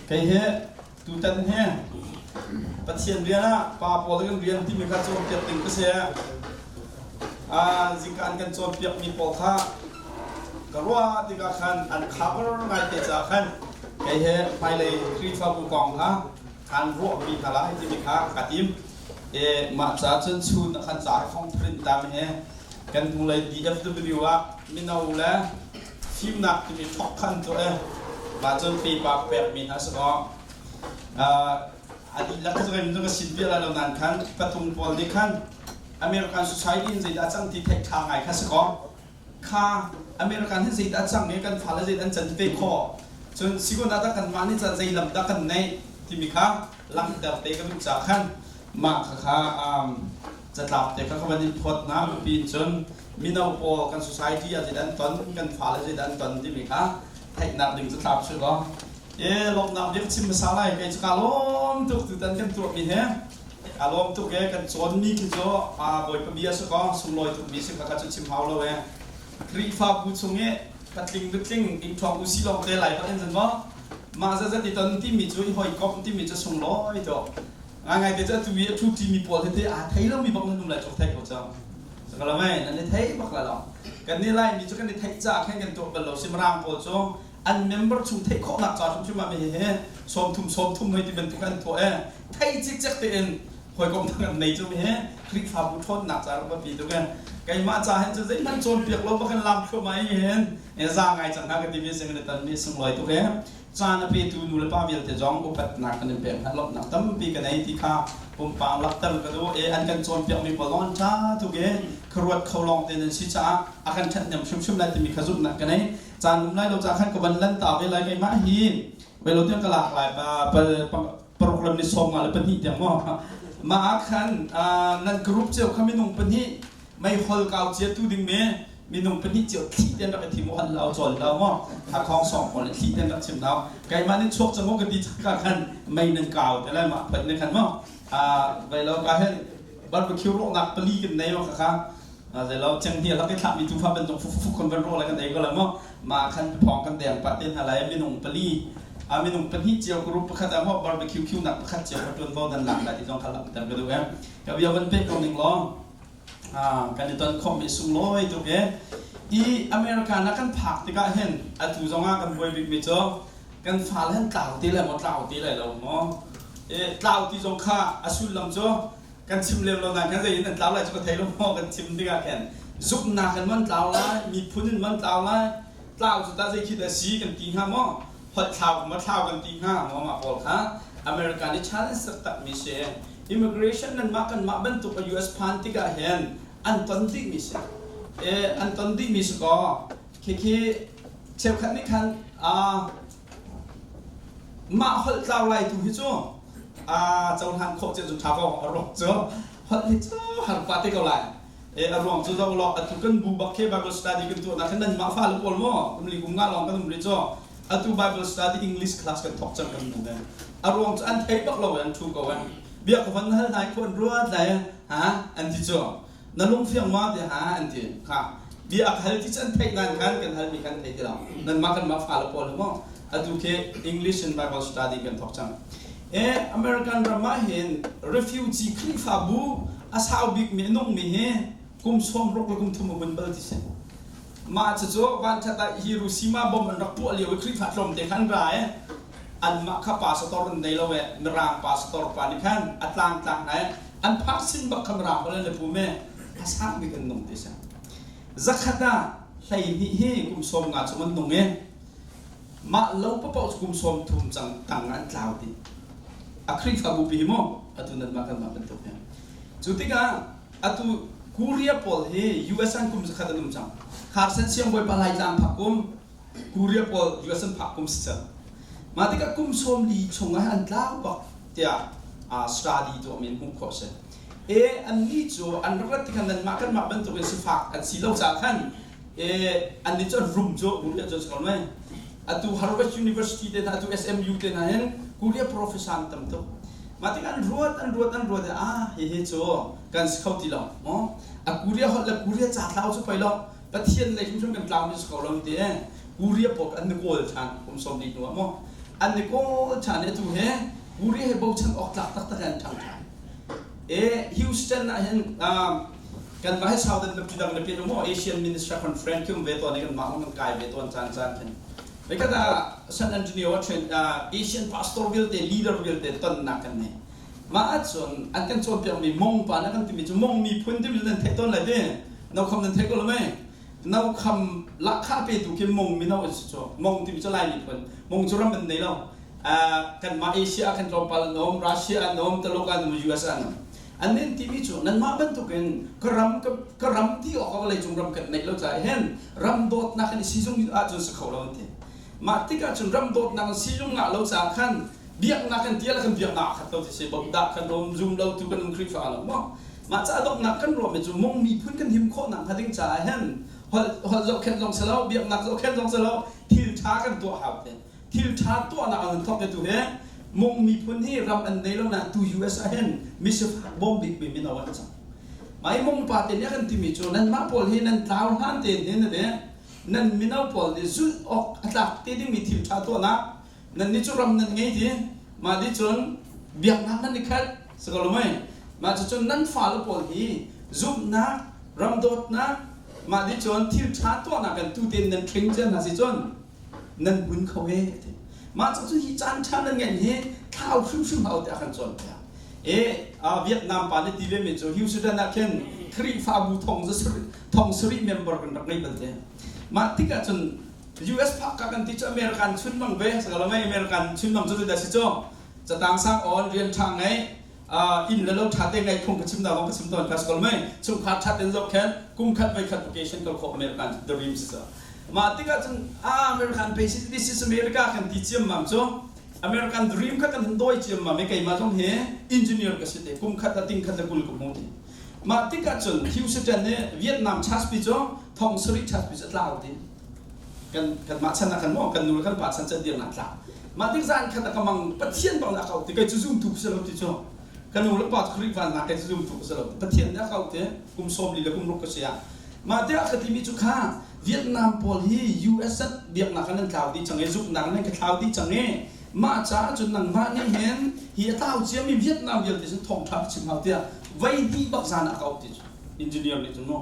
Kei he tutan he Pathian rian ah pa pawl kan rian timi kha cawnpiak ding ka si. Zingka an kan cawnpiakmi pawl kha ka ruah tikah khan an cover ngai te caah khan kei he hmailei Khrihfabu kong kha kan ruahpi hna lai timi kha ka tim. E mah ca cun chun khan ca fong print tam he kan hnulei DFW ah mino le fimnak timi thok khan tuah e mah cun paper pekmi hna si kaw a dihlak cu kan ka sin piah lai lo nain khan patung pawl nih khan American society in zeidah cang ti theih ṭha ngai kha si kaw kha American hin zeidah cang i kan fale zeidah an can te khawh cun sigun ah dah kanmah nih ca zei lam dah kan neih timi kha langhter te ka duh caah khan mah kha kha catlap te kha ka van in phawt hna. Mipi in cun mino pawl kan society ah zeidah an ton, kan fale zeidah an ton timi kha theihnak ding catlap si law e lawmhnak bia ka chim hmasa lai. Kei cu kaa lawm tuk. Tutan kan tuahmi he kaa lawm tuk e. Kan cawnmi khi cu Bawipa bia si kaw sunglawi tukmi si kha kha cu chim hau lo e. Khrihfabu chung i patling nutling ingṭhuang usi lawng te lai bak in zan maw mah zazat i ton timi cu i hawikomh timi cu sunglawi tuk ngaingai te cu atu i a ṭhu ṭimi pawl hi te aa thei lomi bak nan um lai cuk thei ko cang. Sakalamai nan i thei bak la lo. Kan nih Laimi cu kan i theih caah khan kan tuah bal lo si. Mirang pawl cu an member chung theih khawhnak ca hrimhrim ah mi hi 30 30 hoi ti bantuk an tuah e thei cikcek tein hawikom dang an nei cu mi hi Khrihfabu ṭhawnnak ca rak biapi tuk e. Keimah ca hin cu zeihmanh cawnpiak lo bak in lam thluahmah i hin za ngai cang hna ka timi sing in tan mi sunglawi tuk e. Caan a petu nu le pa vialte zong upatnak kan in pek hna, lawmhnak tampi ka nei ti kha pumpak lakter ka duh e. An kan cawnpiakmi pawl zong an ṭha tuk e, khuaruat kho lawng te nan si caah a kan ṭhathnem hrimhrim lai timi kha zumhnak ka nei. Caan um lai lo caah khan ka van lan ta ve lai. Keimah hi velo tiang ka lak lai pal paruk lam ni 52 tiang maw mah ah khan nan group cio kha minung pahnih meihol kau cia tu ding me minung pahnih cio thli ten rak i thim u han lau chawl lau maw hakhong song pawl thli ten rak chim lau keimah nih chuak cang ka ti ka khan mei nan kau te lai mah phat ne khan maw vai lo ka hen barbecue rawhnak pali kan nei ma kha zeilo cenghngia lak i thlahmi tufa bantuk fu fu kon van rawh lai kan ei ko lai maw ma khan phong kan deng pa te hna lai. Minung pali a minung pahnih cio group pakhat ah maw barbecue khiu nak pakhat cio kha tuan vo nan lak lai ti zong kha langhter ka duh em. Ka bia van pe ko ning law kan i ton khawhmi sunglawi tuk e. I America na kan phak tikah hin atu zongah kan buai bikmi cu kan fale han tlau ti lai maw, tlau ti lai lo maw e. Tlau ti zong kha a sullam cu kan chim lem lo nain kan zei in an tlau lai cu ka thei lo maw. Kan chim tikah khin zumhnak in man tlau lai, miphun in man tlau lai, tlau cu ta zei khi dah si kan ti hnga maw, holh thlau ma thlau kan ti hnga maw. Mah pawl kha America nih challenge taktak mi si. Immigration nanmah kanmah bantuk a US phan tikah hin an ton dih mi si e, an ton dih mi si kaw khi khi cheukhat nih khan mah holh tlau lai tu hi cu a cohlan khawh cio cu ṭha ko. A ruang cu holh hi cu har pa te ko lai e. A ruang cu zoh law atu kan bu bak khi Bible study kan tuahnak khan nanmah fale pawl maw kum li kum nga lawng kan um rih cu atu Bible study English class kan thawk cang kan bu ve. A ruang cu an thei bak lo, an thu ko an bia ka von hal hna i khuan ruat lai ha an ti cu na lungfiang ma ti ha an ti kha bia a hal ti cu an theih nan khan kan halmi kan thei ti lo nanmah kanmah fale pawl maw atu khi English in Bible study kan thawk cang e. American ram ah hin refugee Khrihfabu a sau bik mi a nung mi hi kum 63 le kum thum a hun bal ti si. Mah cucu vanṭhat ah Hiroshima bomb an rak puah lio i Khrihfa tlawmte khan ra i anmah kha pastor an nei lo e. Mirang pastor pa nih khan a tlangtlak hna i an phak sin bak kha Mirang holh an i pum i a sang bik an nung ti si. 100 ah 12 hi kum 50 chung an nung i mah lo paoh cu kum 30 cang tang an tlau ti a Khrihfabu pi hi maw atu nanmah kanmah bantuk hi. Cu tikah atu Korea pawl hi US an kum 100 an um cang. Kharsan siangbawipa Laitlang phak kum Korea pawl US an phak kum si cang. Mah tikah kum 40 chung ah an tlau bak tiah study tuahmi in hmuh khawh si. E annih cu an rak rat tikhan nanmah kanmah bantukin sifak an si lo caah khan e annih cu an rum cu Korea cu an si ko mei. Atu Harvard University te hna, atu SMU te hna hin Korea professor an tam tuk. Mah tikah an ruat an ruat an ruat i ah hihi cu kan si kho ti lo maw. A Korea holh le Korea ca tlau cu pei lo Pathian lei hrimhrim kan tlau mi si ko lo ti Korea pawl an kawl ṭhan kum 40 hnu ah maw. An i kawl ṭhan i atu he Korea he bochan awk tlak taktak in an ṭhang ṭhan. E Houston ah hin kanmah hi Southern Baptist dang na pin maw Asian Minister Conference khi um ve tawn i kanmah zong kan kai ve tawn caan caan khin. Nikhat ah San Antonio ah train Asian pastor vialte leader vialte tonnak kan nei. Mah ahcun an kan cawnpiakmi Mong pa na kan timi cu Mong miphun timi nan theih tawn lai ti. Nokham nan theih ko lo mei? Nokham lahkhah petu khi Mong mino an si cu. Mong timi cu Lai miphun. Mong cu ram an nei lo. Kanmah Asia ah khan tlawmpal an um, Russia an um, Taluk an um, US an um. An nin timi cu nanmah bantukin ka ram ka ram ti awk ah vawleicung ram kan neih lo caah hin ram dawtnak in sizung ahcun si kho lo an ti. Mah tikah cun ram dawtnak in sizung ngah lo caah khan biaknak kan tial kan biaknak a khat lo ti si bomdah kan um zum lo tu kan um Khrihfa lo maw mah ca donghnak kan ruahmi cu mong miphun kan him khawh nak hnga ding caah hin holh holh zohkhenh zong si lo biaknak zohkhenh zong si lo thil ṭha kan tuah hau te thil ṭha tuahnak an thawk tu he mong miphun hi ram an nei lo na tu US ah hin misifak bawm bik mi mino an cang mai mong pa te nih kan timi cu nan mah pawl hi nan tlau hlan te hin ne nan mino pawl nih zulh awk a tlak te dingmi thil ṭha tuahnak Nannih cu ram nan ngei ti mah nih cun biaknak nan i khat si ko lo mei? Mah cucun nan fale pawl hi zumhnak, ram dawtnak, mah nih cun thil ṭha tuahnak in tu tein nan train cia hna si cun nan hmun kho e ti. Mah cu hi caan ṭha nan ngeih hi thlau hrimhrim hau tiah kan cawnpiak. E Vietnam pa nih ti ve mi cu Houston ah khin Khrihfabu thong thong sarih member kan rak ngei bal te. Mah tikah cun US phak ka kan ti cu American chunmang ve sakalame American chunmang cu zeidah si cu catang sang on rian ṭha ngei inn le lo ṭha te ngei phung ka chim da ka chim tawn ka sakalame chungkhar ṭha ten zoh khen kum khat voi khat vacation kal khawh American dream si cu mah tikah cun American basic this is America kan ti ciam mam cu American dream kha kan hun dawi ciam mam i keimah zong hi engineer ka si te kum khat a ting khat le kul ka hmu ti mah tikah cun Houston nih Vietnam chaspi cu thong sarih chaspi cu a tlau ti kan kanmah chan ah khan maw kan nu le kan pa chan chan dirnak tlak mah tik zan khat a ka mang Pathian bang a kau ti kei cu zumtu si lo ti cu ka nu le pa Khrihfa hna kei cu zumtu si lo Pathian nih a kau ti kum 40 le kum ruk ka si ah mah tiah ka timi cu kha Vietnam pawl hi US biaknak an tlau dih cang i zumhnak nan ka thlau dih cang i mah caah cun nangmah nih hin hi a tlau ciami Vietnam vialte cun thawngṭha ka chim hau tiah voi hnih bak zan a kau ti cu engineer nih cun maw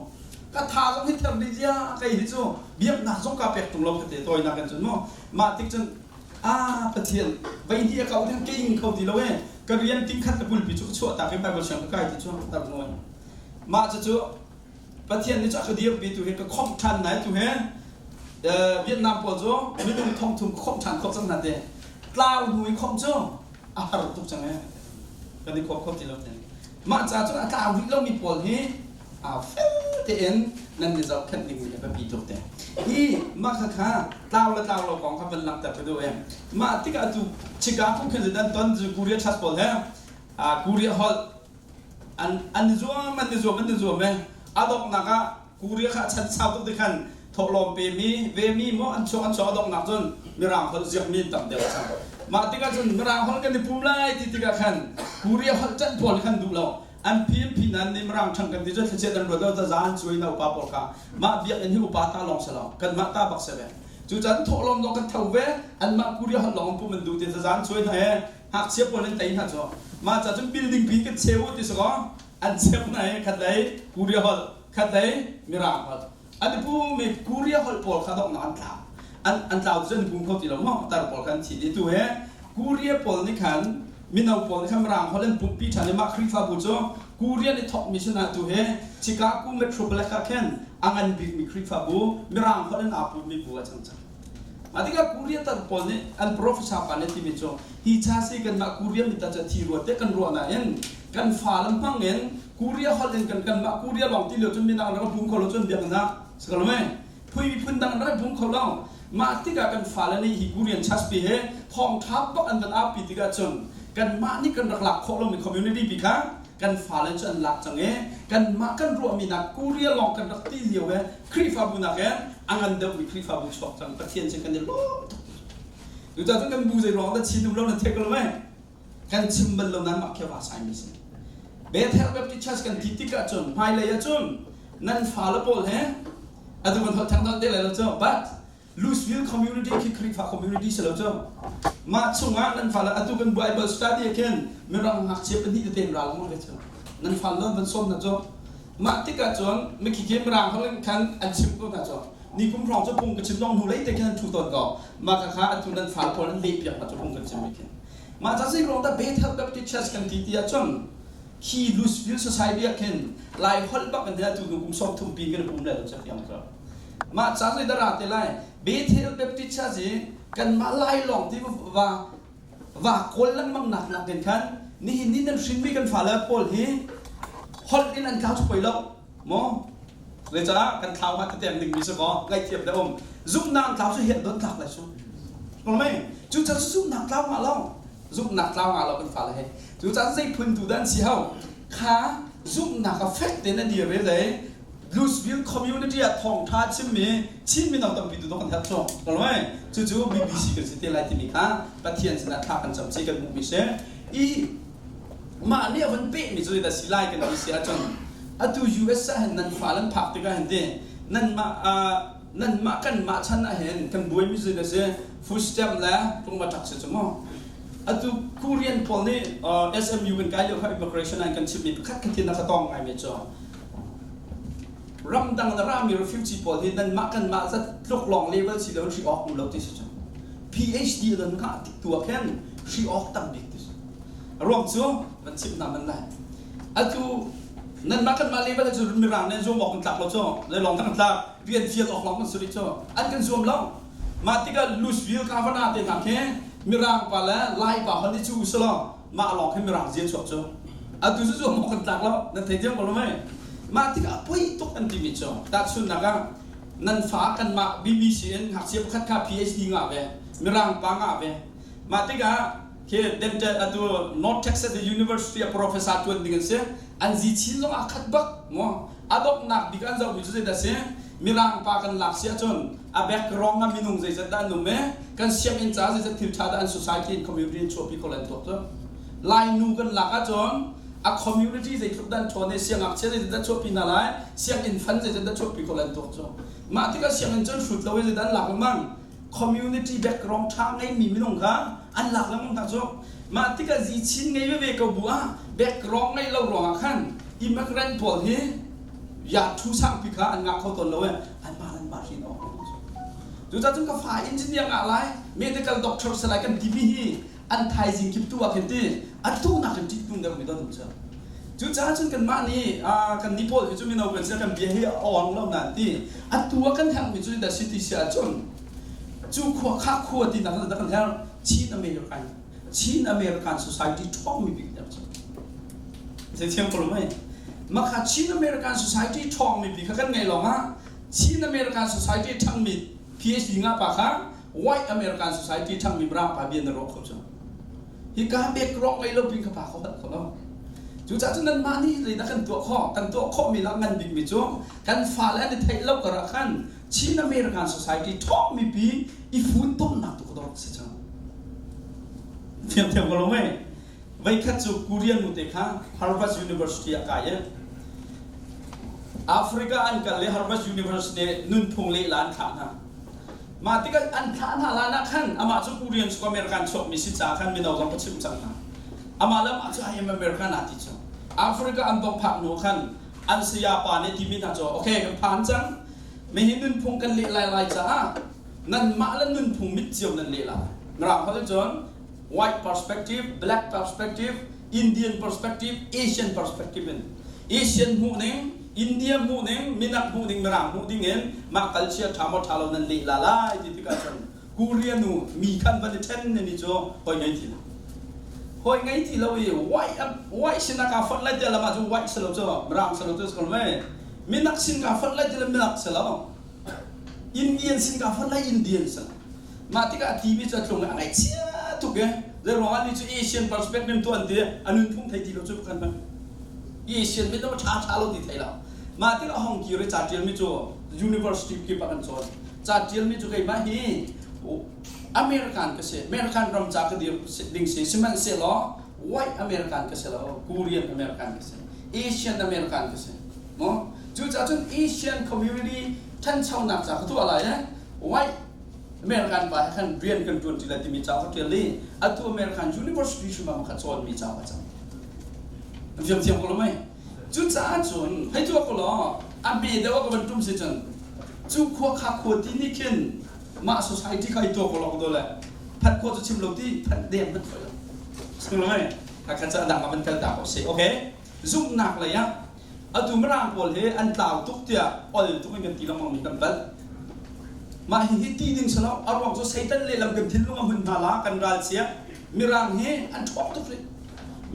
ka tha zong hi ther dih zia kei hi cu biaknak zong ka pek tung lo ka te tawinak in cun maw mah tik cun a pathian vei hi a kau ding ke ing kho ti lo e ka rian ting khat ka pulpi cu ka chuah tak i bible siang ka kai ti cu tar noi mah cu cu pathian nih cu a ka dirpi tu hi ka khomh than nai tu he Vietnam pawl cu minung thong thum ka khomh than khawh cang hna te tlau hnu i khomh cu a har tuk cang e kan i khom kho ti lo te Mah ca cun a tlau rih lomi pawl hi aa fel tein nan i zohkhenh dingmi a biapi tuk te. Hi mah khakha tlau le tlau lo kong kha van langhter ka duh i mah tikah atu Chicago khin dan ton cu Korea church pawl he Korea holh an an i zuam an i zuam an i zuam e a donghnak ah Korea kha chan sau tuk ti khan thawhlawm pe mi ve mi maw an chuak an chuak a donghnak cun mirang holh ziak mi tam deuh cang mah tikah cun mirang holh kan i pum lai ti tikah khan Korea holh canh pawl khan duh lo an phim phi nan nih mirang thang kan ti cu thlachiat an ruat lo ta zan cuai na upa pawl kha mah biakinn hi upa ta lawng si lo kan mah ta bak si ve cu caan thawhlawm zong kan tho ve anmah Korea holh lawng pum an duh ti zan cuai hna he ngakchia pawl an tei hna cu mah ca cun building pi kan cheu ti si ko an cheu hna i khatlei Korea holh khatlei mirang holh an i pum i Korea holh pawl kha donghnak an tlau an an tlau cu an i pum kho ti lo maw tar pawl kha an thi dih tu he Korea pawl nih khan mino pawl nih khan mirang holh an pumpi ṭhan i mah Khrihfabu cu Korea nih thawkmi sinah tu he Chicago Metroplex ah khin a ngan bikmi Khrihfabu mirang holh in aa pummi bu ah cang cang Mah tikah Korea tar pawl nih an professor pa nih timi cu hi cha si kanmah Korea mi ta cu thi rua te kan ruah nain kan fa le hmang in Korea holh in kan kanmah Korea lawng ti lio cun midang rak bung kho lo cun biak na si ko lo mei phui phun dang rak bung kho lo mah tikah kan fale nih hi Korean church pi he thawngtha bak an van pi tikah cun kanmah nih kan rak lak khawh lomi community pi kha kan fale cu an lak cang i kanmah kan ruahmi nak Korea lawng kan rak ti lio he Khrihfabu nak in a ngan deuhmi Khrihfabu chuak cang Pathian cu kan i lawm tuk. Cucaah cun kan bu zei ruang dah chin um lo na thek lo mei? Kan chim bal lo nan mah khi va sai mi si. Bethel Baptist Church kan ti tikah cun hmailei ah cun nan fale pawl he atu kan holh thang te lai lo cu but Louisville community khi Khrihfa community si lo cu. Mah chungah nan fale atu kan Bible study ah khin mirang ngakchia pahnih tete in ral ngol ve cu. Nan fal non van sawm hna cu. Mah tikah cun mikhikhe mirang holh in khan an chim ko hna cu. Ni kum hrawng cu phung ka chim zong hnu lei te khin an ṭhu tawn ko. Mah kha kha atu nan fal pawl an leh piak hna cu phung kan chim mi khin. Mah ca zei ruang dah Bethel Baptist Church kan ti ti ahcun khi Louisville Society ah khin Lai holh bak in atu nu kum 30 pi kan pum le lo cak yang cu. Mah ca zei dah ra te lai Bethel Baptist Church i kanmah Lai lawng ti va va kawl lengmang nak nak in khan nihin ni nan hrinmi kan fale pawl hi holh in an tlau cu poi lo maw Zeicah kan thlau hnga tetem ding mi si kaw ngaihthiam le um zumhnak tlau cu hian don tlak lai su. Mei cu cu zumhnak tlau nga lo zumhnak tlau nga lo kan fale he cu caan zei phun tu dan si ho kha zumhnak a fek te na dir re le Louisville community ah thawngtha chimmi Chin mino tampi tu kan herh cu kalmai cu cu BBC kan si te lai timi kha Pathian sinah thla kan cam chi kan hmuh mi si i mah nih a van peh mi cu da si lai kan ti si ahcun atu US ah hin nan fa nan phak tikah hin ti nan mah nan mah kan mah chan ah hin kan buai mi cu da si food stamp le pungma tak si cu mu atu Korean pawl nih SMU kan kai lio kha immigration an kan chimh mi pakhat khat in a ka tong ngai mi cu ramdang na rami refugee pawl hi nan mah kan mah zat tluk lawng level si lo hri awk um lo ti si cu PhD nan ngah tik tu ah khin hri awk tam bik ti si ruang cu van chim hna man lai atu nan mah kan mah level cu mirang nih zuam awk kan tlak lo cu le lawng kan tlak rian fial awk lawng kan si rih cu an kan zuam lo mah tikah Louisville Kavana te hna khi mirang pa le lai pa hon i cu silo mah lawng khi mirang zia chuak cu atu cu zuam awk kan tlak lo nan thei thiam ko lo mei mah tikah poi tuk an timi cu tahchunnak ah nan fa kanmah BBC in ngakchia pakhat kha PhD ngah ve mirang pa ngah ve mah tikah khi dental atu North Texas University a professor tuan ding an si an zi chin zong ah khat bak mo adoknak bik an zohmi cu zeidah si mirang pa kan lak si ahcun a background ah minung zeizat dah an um e kan sianginn ca zeizat thil tha dah an society and community in chuahpi ko lan tuak cu Lainu kan lak ahcun a community zeitluk dah an ṭhawn i siangngakchia zeizat dah chuahpi hna lai sianginn fan zeizat dah chuahpi ko lan tuak cu mah tikah sianginn cun hrut lo in zeidah an lak lengmang community background ṭha ngeimi minung kha an lak lengmang hna cu mah tikah zi chin ngei veve ko bu ah background ngeih lo ruangah khan immigrant pawl hi ya thu sangpi kha an ngah kho tawn lo e an mah an mah hrin awk cucaah cun ka fa engineer ngah lai medical doctor si lai kan timi hi an thaizing kip tu ah khin ti atu nak in ṭih tung deuh mi don um cu cucaah cun kanmah nih kan nih pawl hi cu mino kan si kan bia hi a awng lo nan ti atu ah kan herh mi cu da city si ahcun cu khua kha khua ti nak da kan herh Chin American Chin American Society ṭhawng mi bik cu zei thiam ko lo mei makha Chin American Society ṭhawng mi bik kha kan ngeih lawng ah Chin American Society ṭhang mi PhD nga pa kha White American Society ṭhang mi mirang pa bia na ruah kho cu hika background ngei lo pin kha pa kho khat kho lo cucaah cun nanmah nih zeidah kan tuah khawh kan tuah khawh mi lah ngan bik mi cu kan fale an i theih lo kar ah khan Chin American Society ṭhawng mi pi i funtomnak tu ka dor si cang thiam thiam ko lo mei Voikhat cu Korean nute kha Harvard University ah kai i Africa an kal i Harvard University nunphung lehla an thlah hna. Mah tikah an thlah hna lan ah khan amah cu Korean cu American chuakmi si caah khan mino zong ka chimh cang hna. Amah le amah cu I am American aa ti cu. Africa an dong phak hnu khan an saya pa nih timi hna cu okay kan phan cang. Mihi nunphung kan leh lai lai caah nanmah le nunphung mit cio nan leh lai. Mirang holh cun white perspective, black perspective, Indian perspective, Asian perspective in Asian hmuh ning, India hmuh ning, minak hmuh ning, mirang hmuh ding in mah culture ṭha maw ṭha lo nan leh la lai ti tikah cun Korea nu mi khan van i ṭhen ni cu hoi ngei ti lo. Hoi ngei ti lo i white white sin ah kaa fonh lai tiah lam ah cun white si lo cu mirang si lo cu si ko mei minak sin kaa fonh lai ti le minak si lo Indian sin kaa fonh lai Indian si lo Mah tikah a timi cu a tlung i a ngaihchia tuk i zeiruangah ni cu Asian perspective tu an ti a nunphung thei ti lo cu kan hman Asian mi ṭha ṭha lo ti thei lo mah tikah hong kir i ca ṭialmi cu university kip ah kan cawn ca ṭialmi cu keimah hi American ka si American ram ca ka dir ding si sihmanhsehlaw white American ka si lo Korean American ka si Asian American ka si mu cucaah cun Asian community ṭhanchonak ca ka tuah lai eh white. American pa he khan rian kan ṭuan ṭi lai timi ca ka ṭial i atu American University hrim ah kha cawnmi ca ka cang. An fiang thiam ko lo mei? Cucaah cun hei tuah ko law a hme deuh ah ka van ṭum si cun cu khua kha khua ti nih khin mah society kha i tuah ko law ka dawle phat khua cu chim lo ti phat deng hmanh khoi lo. Sing lo mei? Hakha ca dang ah van kal ta ko si. Okay? Zumhnak lei ah atu Mirang pawl hi an tlau tuk tiah ol tuk in kan ti lengmang mi kan palh. Mah hihi ti ding si lo. A ruang cu Satan lehlam kan thinlung a hun hna la kan ral chia. Mirang hi an ṭhawng tuk rih.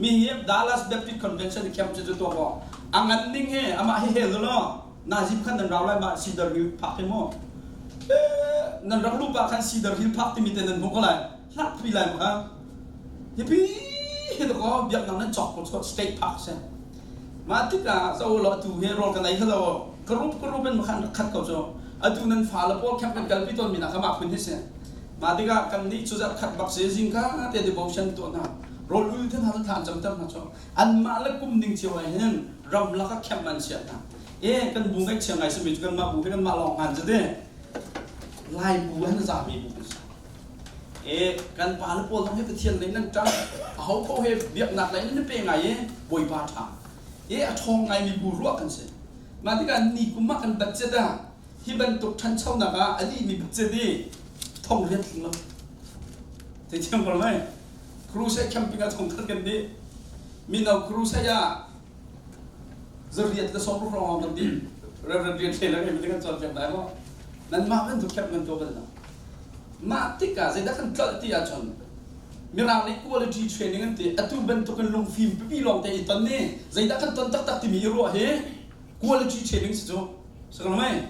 Mi hi Dallas Baptist Convention camp cu cu tuah maw. A ngan ning hi amah hi hel law Najib khan nan rau lai ma Cedar Hill phak hi mu. Nan rak luh pah khan Cedar Hill phak timi te nan hmuh ko lai. Hlak pi lai ma kha. Hipi hi dakaw biaknak nan cawk ko chuah state park si. Mah tikah zo law atu hi rawl kan ei kha lo ka rup in khan rak khat ko cu. Atu nan fale pawl camp kan kalpi tawn mi na kha mah phun hi si. Mah tikah kan nih cu zarh khat bak si zingka te devotion tuah hna. Rawl ul te hna thla an cam ter hna cu. Anmah le kum ning cio ah hin ramlak ah camp an chiah hna. E kan bu ngaihchia ngai simi cu kanmah bu hi kanmah lawng hman cu ti. Lai bu han zami bu kan si. E kan pa le pawl zong hi Pathian lei nan ṭang aho paoh he biaknak lei nan pe ngai i Bawipa ṭha e a ṭhawng ngaimi bu ruah kan si. Mah tikah ni kum ah kan budget ah hi bantuk ṭhanchonak ah a dihmi budget i thong riat tling lo. Theithiam ko lai. Crusade camping ah thong khat kan dih. Mino crusade ah zariat le 60 hrawng kan dih. Reverend Rian Hle le kan cawnpiak lai maw? Nanmah bantuk camp nan tuah bal lo. Mah tikah zeidah kan tlolh ti ahcun Mirang nih quality training an ti. Atu bantukin lungfim pipi lawngte i ton ni zeidah kan ton taktak timi i ruah hi quality training si cu. Sakang mei?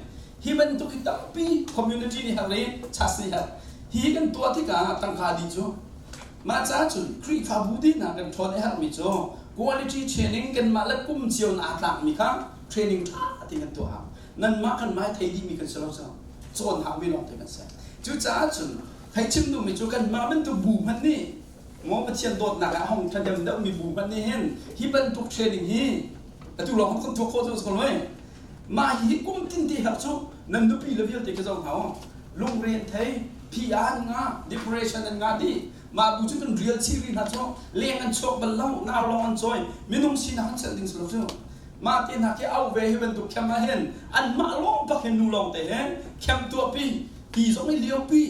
Hi bantuk hi tampi community nih har i chas nih har. Hi kan tuah tikah tangka dih cu. Mah caah cun Khrihfabu dihnak kan ṭhawn i harmi cu quality training kanmah le kum cio in aa tlakmi kha training ṭha tein kan tuah hau. Nanmah kan mai thei dihmi kan si lo cu. Cawn haumi lawngte kan si. Cucaah cun hei chim duhmi cu kanmah bantuk bu hmanh nih maw Pathian dawtnak ah hong ṭhahnem deuhmi bu hmanh nih hin hi bantuk training hi atu lawng kan tuah khawh cu si ko lo Mah hi kum tin te herh cu nan nupi le vialte ka zoh hna u. Lungren thei, PR an ngah, depression an ngah dih. Mah bu cu kan rial chih rih hna cu leng an chuak bal lo, nau lawng an cawi, minung sinak an celh ding si lo cu. Mah te hna khi au ve hi bantuk khem ah hin anmah lawng bak hin nu lawng te hin khem tuahpi, ti zong i liopi,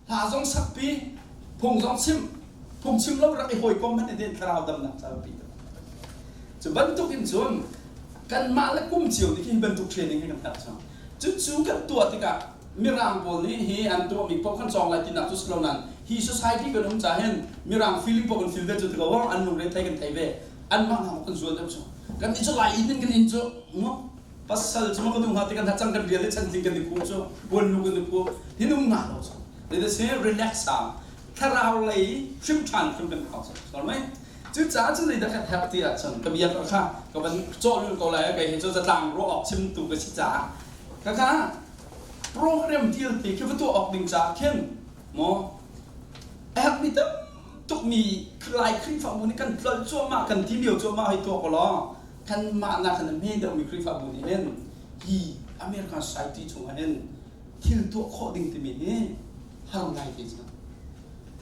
hla zong sakpi, phung zong chim, phung chim lo rak i hawikom hmanh in thlarau damnak ca pi. Cu bantuk in cun kanmah le kum cio nih hi bantuk training hi kan herh cang. Cucu kan tuah tikah Mirang pawl nih hi an tuahmi paoh kan cawng lai tinak cu si lo nain hi society kan um ca hin Mirang feeling paoh kan feel ve cu ti ko an lungre thei kan thei ve anmah hna kan zual deuh cu kan nih cu lai inn in kan in cu mu pasal cu ma kan um hnga ti kan cang kan rial i chantling kan i khu cu puan lu kan i khu hin um nga lo cu le se relax a thlarau lei hrim ṭhan hrim kan khau cu sorry mai cucaah cu zeidah kan herh ti ahcun ka bia kha ka van cawh lul ko lai kei hi cu zatlang ruah awk chimtu ka si caah kaka program vialte khi va tuah awk ding caah khin maw a herhmi tam tukmi Lai Khrihfabu nih kan tlolh cuahmah kan ti lio cuahmah hei tuah ko law kanmah nak in a hme deuhmi Khrihfabu nih hin hi American society chungah hin thil tuah khawh ding timi hi har ngai te cu.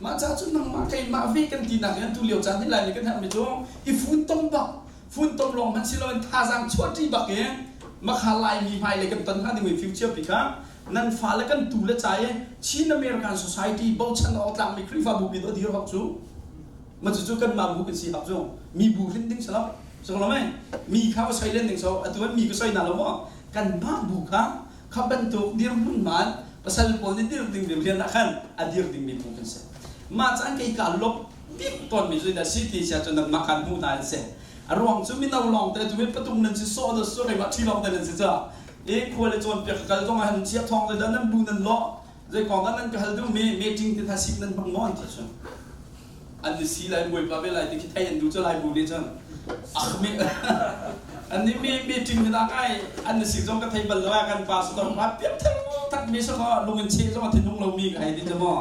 Mah ca cu nangmah keimah ve kan tinak hin tu lio caan hi Laimi kan herhmi cu i funtom bak funtom lawng hmanh si loin thazaang chuahṭi bak i makha Laimi hmailei kan ton hnga dingmi future pi kha nan fale kan tu le ca i Chin American Society bochan awk tlakmi Khrihfabu pi dir hok cu ma cucu kanmah bu kan si hak cu mi bu hrin ding si lo so lo mei mi kha va soi len ding so atu an mi ka soi na lo maw kanmah bu kha kha bantuk dirhmun man pasal pawl nih dir ding rian ah khan a dir ding mi bu kan si mah caan kei ka lop bik tawn mi cu dah si ti sia cu nangmah khan hmuh hna an si a ruang cu mino lawng te cu patung nan si sawh da so keimah ṭhi lawng te nan si ca i khua le cawnpiak ka kal zong ah han chia thawng le dah nan bu nan lawh zei kong dah nan ka hal duh mi meeting te hna sik nan hmang maw an ti cu an ni si lai bawipa ve lai ti khi thei an duh cu lai bu nih cun ah mi an ni mi meeting hi dah ngai an ni sik zong ka thei bal lo kan pa pastor ma piak thak tak mi so ko lung in che zong a thinung lo mi ka hei ti cu maw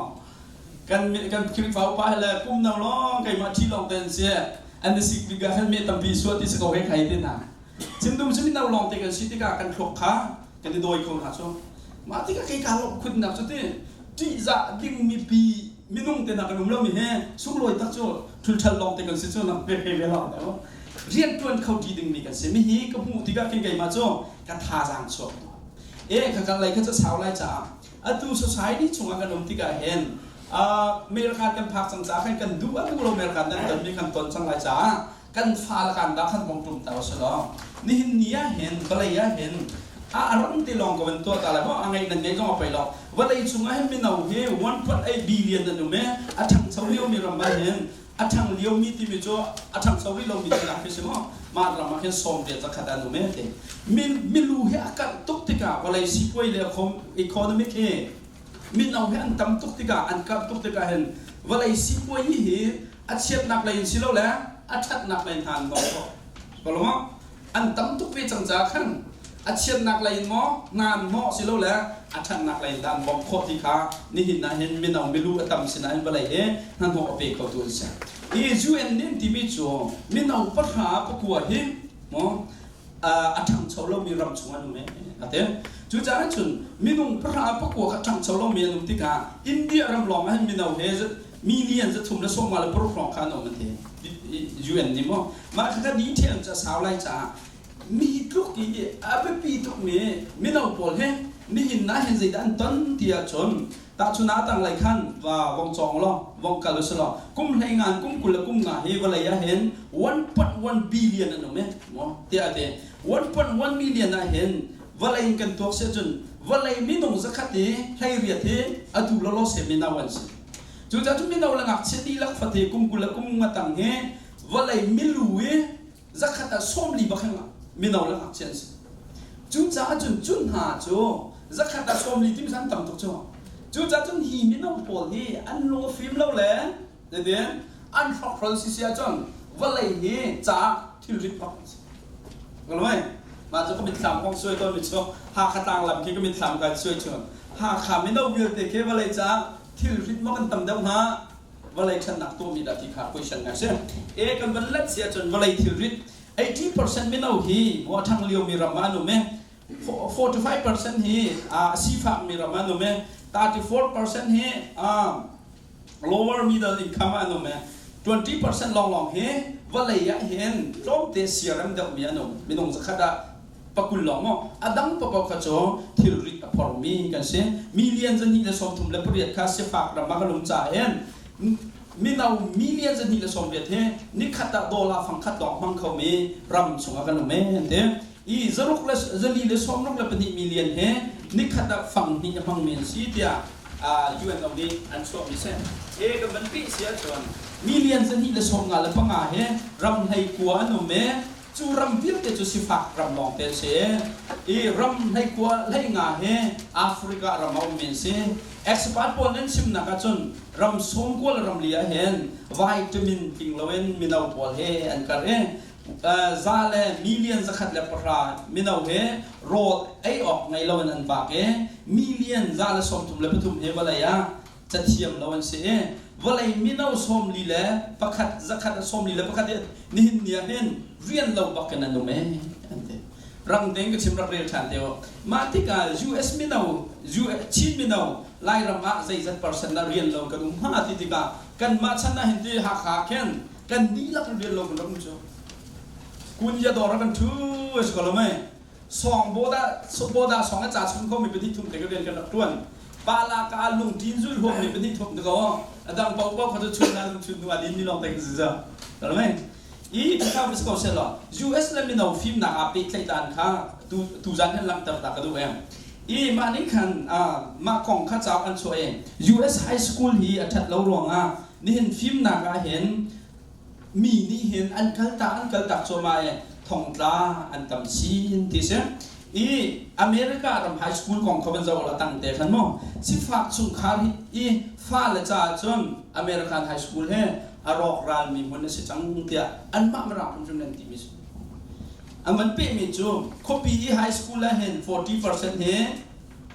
kan kan Khrihfa upa he le kum no long keimah thi long ten si an ni sik bik ah khan me tampi suat ti si ko he khai te na Cindum cu mino lawng te kan si tikah kan thluak kha kan i dawi kho hna cu. Mah tikah kei kaa lawmh khunnak cu ti. Ṭihzah ding mipi minung te na kan um lomi he sunglawi tak cu ṭhulṭhal lawng te kan si cu na ve ve lo te rianṭuan kho ṭi dingmi kan si. Mi hi ka hmuh tikah khin keimah cu ka thazaang chuak e ka kal lei kha cu sau lai caah atu society chungah kan um tikah hin American kan phak cang caah khan kan duh a duh lo American nan tonmi kan ton cang lai caah kan fa le kan dah khan bong tum ta usih law nihin ni ah hin vawlei ah hin a ram te lawng ka van tuah ta lai maw a ngeih nan ngeih zong a pei lo vawlei cung ah hin mino hi 1.8 billion an um i a ṭhangcho liomi ram ah hin a ṭhang liomi timi cu a ṭhangcho rih lomi tinak khi si maw mah ram ah khin 90% an um e ti milu hi a karh tuk tikah vawlei sipuai le economic hi mino hi an tam tuk tikah an karh tuk tikah hin vawlei sipuai hi a chiatnak lei in si lo le a ṭhatnak lei in hna an bawmh khawh. Ko an tam tuk ve cang caah khan a chiatnak lei in maw ngan maw si lo le a ṭhatnak lei in dah an bawmh khawh ti kha nihin ah hin mino milu a tam sinah hin vawlei hi hnahnawh a pe khotu an si. Hi UN nih an timi cu mino pahra pakua hi maw a ṭhangcho lomi ram chung an um a ti. Cucaah cun minung pahra pakua kha ṭhangcho lomi an um tikah India ram lawng ah hin mino he million 356 hrawng kha an um an ti. UN nih maw mah kha detail cu a sau lai caah mi tluk i a biapi tukmi mino pawl he nihin na hin zeidah an ton ti ahcun tahchun ah tanglei khan va vong cawng law vong kal usih law kum hlei ngan kum 20 le kum nga hi vawlei ah hin 1.1 billion an um e maw tiah a ti. 1.1 million ah hin vawlei in kan tuak si ahcun vawlei minung zakhat i 18 hi atu lawlaw se mino an si. Cucaah cu mino le ngakchia dihlak fate kum 20 le kum nga tang hi vawlei milu i zakhat ah 40 bak hin mino le ngakchia an si. Cucaah cun cu hna cu zakhat ah 40 timi an tam tuk cu. Cucaah cun hi mino pawl hi an lung a fim lo le zeitin an hrokhrol sisi ahcun vawlei hi caah thilrit bak an si. Ngaloi mah cu ka mitthlam kong suai tawn mi cu Hakha tlanglam khi ka mitthlam kai suai chun. Hakha mino vialte khi vawlei caah thilrit maw kan tam deuh hnga vawlei ṭhannak tuahmi dah ti kha question ngai si. E kan van let si ahcun vawlei thilrit 80% mino hi maw a ṭhang liomi ram ah an um i 45% hi a sifakmi ram ah an um i 34% hi lower middle income ah an um i 20% lawnglawng hi vawlei ah hin tlawmte siarem deuhmi an um minung zakhat ah pakul lawng maw a dang paoh kha cu thilrit a phormi kan si million 238 kha sifak ram ah kan um caah hin mino million 280 hi nikhat ah dollar fangkhat lawng hmang khomi ram chungah kan um e an ti i zaruk le 464 million he nikhat ah fang hnih a hmangmi an si tiah UNO nih an chuahmi si. E kan van peh si ahcun million 255 he ram hlei kua an um e cu ram vialte cu sifak ram lawngte an si i ram hleikua hleinga he Africa ram a ummi an si. Expert pawl nan chimnak ahcun ram sawmkua le ram li ah hin vitamin tling loin mino pawl he an kar i za le million 110 mino he rawl ei awk ngei loin an vak i million 133 he vawlei ah cathiam lo an si i vawlei mino 41 141 hi nihin ni ah hin rian lo bak in an um ee an ti. Rang tein ka chim rak rel ṭhan te u. Mah tikah US mino Chin mino Lairam ah zeizat percent dah rian lo kan um hnga ti tikah kanmah chan ah hin ti Hakha khin kan dihlak in rian lo kan rak um cu. Kunya dawr ah kan ṭhu a si ko lo mei. Sawng bawdah bawdah sawng a ca chung ko mi pahnih thum te ka rian kan rak ṭuan. Pala ka lungṭin zul huam mi pahnih thum te ko. A dang paohpaoh kha cu chun ah chun hnu ah din mi lawng te kan si za. Mei. I ka ka ko seh law US le mino fimnak aa pehtlaih dan kha tu tuzan hin langhter ta ka duh em. I mah ning khan mah kong kha cauk an chuah i US high school hi a ṭhat lo ruangah nihin fimnak ah hin mi nih hin an kaltak an kaltak cuahmah i thongtla an tam chin ti si. I America ram high school kong kha van zoh la tang te khan maw sifak chungkhar i fale caah cun American high school he a rawkral mi hmun a si cang tiah anmah mirang hrimhrim nan timi si. An van pehmi cu khuapi i high school ah hin 40% hi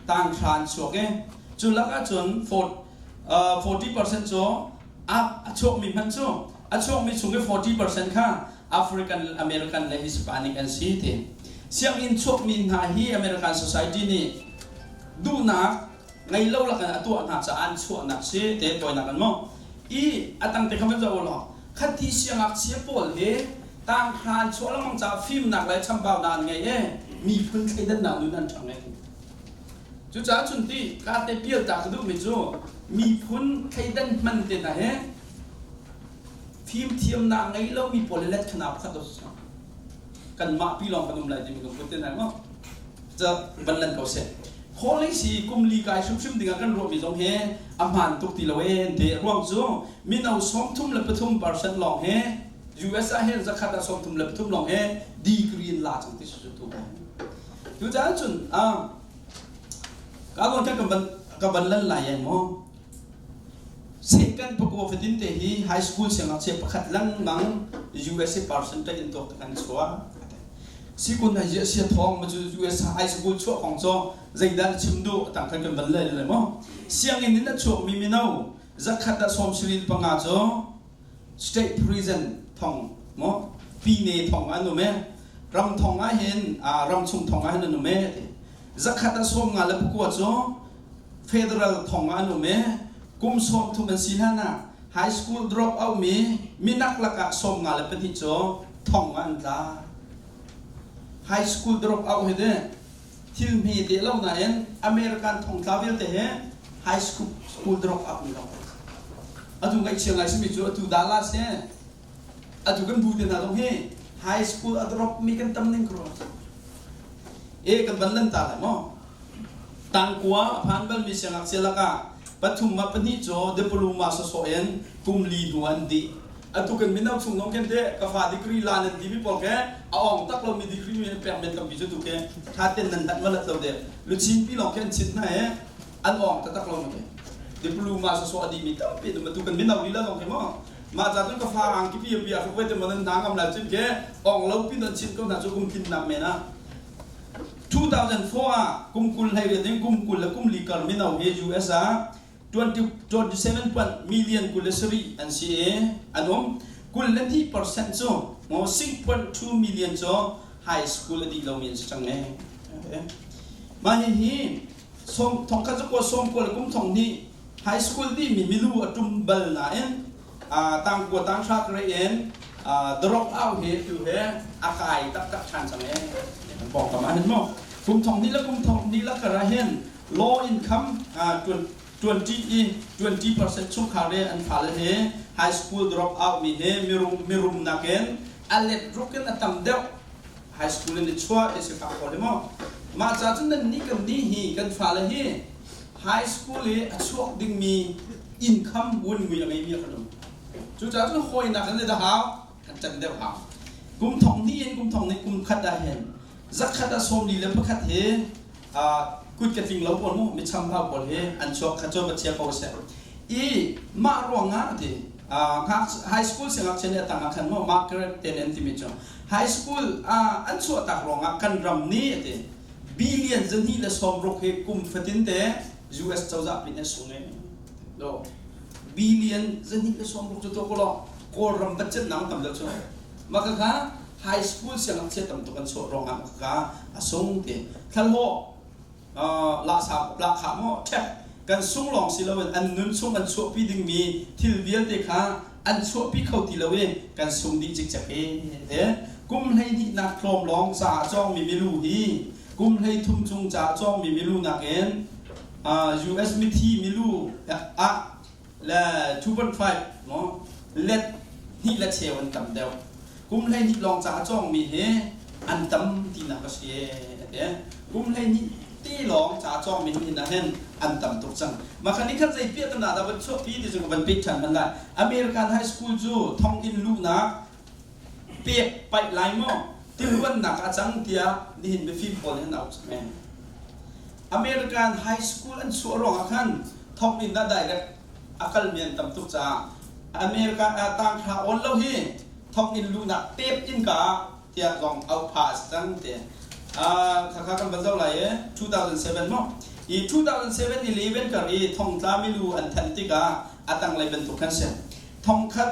tanghra an chuak i cu lakah cun 40% cu a chuakmi hmanh cu a chuakmi chung i 40% kha African American le Hispanic an si ti. Sianginn chuakmi hna hi American society nih duhnak Ngei lo lakin a tuah hna caah an chuahnak si te tawinak an maw. I a tang te kha van zoh u law khati siangngakchia pawl hi tanghra an chuah lengmang caah fimnak le chambaunak an ngei i miphun thleidannak nun an ṭhang i cucaah cun ti ka te pial ta ka duhmi cu miphun thleidan hman te hna hi fimthiamnak ngei lomi pawl le let khana pakhat lo si kanmah pi lawng kan um lai timi lungput te hna maw ca van lan ko seh. Khawlei si kum li kai hrimhrim dingah kan ruahmi zong hi a hmaan tuk ti lo ee ti ruang cu mino 33% lawng hi US ah hin zakhat ah 33 lawng hi degree in la cang ti su tu tu caan cun ka kon ka van lan lai ai maw Second pakua fatin te hi high school siangngakchia pakhat lengmang USA percentage in tuak kan chuah. Sikun hai zia sia thawng ma cu US high school chuah kong cu zeidah na chim duh tang khan kan van le le maw. Sianginn in a chuak mi mino zakhat ah 75 cu state prison thong maw pine thong an um e ram thong ah hin ram chung thong ah hin an um e zakhat ah 59 cu federal thong ah an um i kum 30 an si hlan ah high school drop out mi minak lakah 52 cu thong ah an tla. High school drop out hi de thil hme te lo nain American thongtla vialte he high school school drop out mi lawng. Atu ngaihchia ngai simi cu atu Dallas he atu kan bu te hna zong hi high school a drop mi kan tam ning kro. E kan ban lan ta lai maw? Tangkua a phan balmi siangngakchia lakah pathum ah pahnih cu diploma sawsawh in kum li hnu an dih. Atu kan mino chung zong khin teh ka fa degree la nan timi pawl khi a ong tak lomi degree mi pek men tampi cu tu khi tha ten nan dat malat lo de luchin pi lawng khi an chit hna i an ong taktak lo ma khi diploma sawsawh a dihmi tampi tu tu kan mino lila zong khi maw mah ca cun ka fa ang ki pi pi a hruk ve te maw nan hna ngam lai cun ke ong lo pin an chit ko hna cu kum thin nak men ah 2004 ah kum 20 hlei riat in kum 20 le kum li kar mino hi US ah 27 million 27 an si i an um. 22% cu 6.2 million cu high school a dih lomi an si cang e. Mah hihi thongkhat zakua sawmkua le kum thong hnih high school dihmi milu a ṭum bal nain tangkua tanghra grade in drop out hi tu he a kai taktak ṭhan cang e. Pawngkam ah hin mu kum thong hnih le kum thong hnih le kar ah hin low income 20 i 20% chungkhar le an fale he high school drop out mi he mirum mirum nakin a let ruk in a tam deuh high school in i chuah ti si fak ko le maw. Mah ca cun nan nih kan nih hi kan fale hi high school i a chuak dingmi income wun ngui a ngeimi a kan um. Cucaah cun hawinak in dah hau kan can deuh hau. Kum thong hnih in kum thong hnih kum khat ah hin zakhat ah 41 hi kut ka tling lo pawl mu mi chambau pawl hi an chuak kha cu va chia ko seh. I mah ruangah ti high school siangngakchia nih a tang ah khan maw Margaret ten an timi cu high school an chuahtak ruangah kan ram nih a ti billion 260 hi kum fatin te US cozah pin an sung e lo billion 260 cu to ko lo Kawlram budget nang tam deuh cu mah kha high school siangngakchia tam tuk an chuah ruangah kha a sung ti thlalhawh lahsa lahkhah maw ṭhek kan sung lawng si loin an nun chung an chuahpi dingmi thil vialte kha an chuahpi kho ti lo i kan sung dih cikcek hi te kum 12 nak tlawm lawng ca cawngmi milu hi kum 33 cung ca cawngmi milu nakin US mithi milu ah le 2.5 maw let hnih le cheu an tam deuh. Kum 12 lawng ca a cawngmi hi an tam tinak a si e. Kum 12 ti lawng ca a cawngmi hin ah hin an tam tuk cang. Mah khan khan zei piah tana dah van chuahpi ti cu van pek ṭhan man lai. American High School cu thonginn luhnak pek paih lai maw tiluannak a cang tiah nihin mifim pawl hin au cang e. American High School an chuah ruangah khan thonginn ah direct a kalmi an tam tuk caah America ah tanghra awn lo hi thonginn luhnak tep in ka tiah zong auh pha a si cang ti. Khakha kan van zoh lai i 2007 maw i 2007 11 kar i thongtla milu an thanh tikah a tanglei bantuk khan si. Thongkhat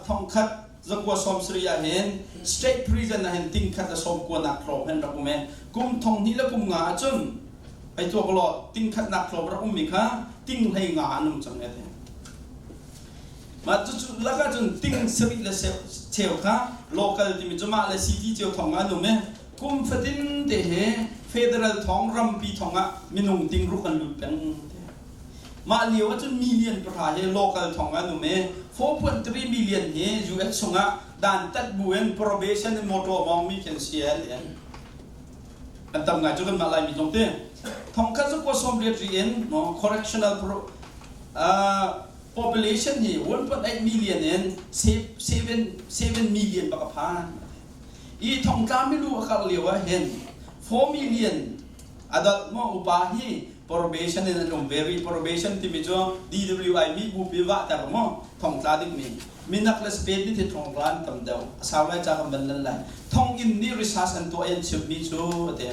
thongkhat 170 ah hin state prison ah hin tingkhat le sawmkua nak tlawm hen rak um e. Kum thong hnih le kum nga ahcun. Hei tuak law ting khatnak tlawm rak ummi kha ting hlei nga an um cang e te. Mah cucu lakah cun ting sarih le cheu kha local timi cu mah le city cio thong ah an um i kum fatin te he federal thong rampi thong ah minung ting ruk an lut peng. Mah lio ahcun million pahra hi local thong an um i 4.3 million hi US chungah dantat bu in probation in motor mawngmi khi an si an. An tam ngai cu kanmah Laimi zong ti. Thongkhat cu kua sawm riat ri in correctional population hi 1.8 million in 7 million bak a phan. I thongtla milu a karh lio ah hin 4 million adult maw upa hi probation in an um ve rih. Probation timi cu DWI mi bupi vahter maw thongtla dingmi minak le Spain nih thongtla an tam deuh. A sau lai ca kan van lan lai. Thonginn nih research an tuah i an chimmi cu a ti.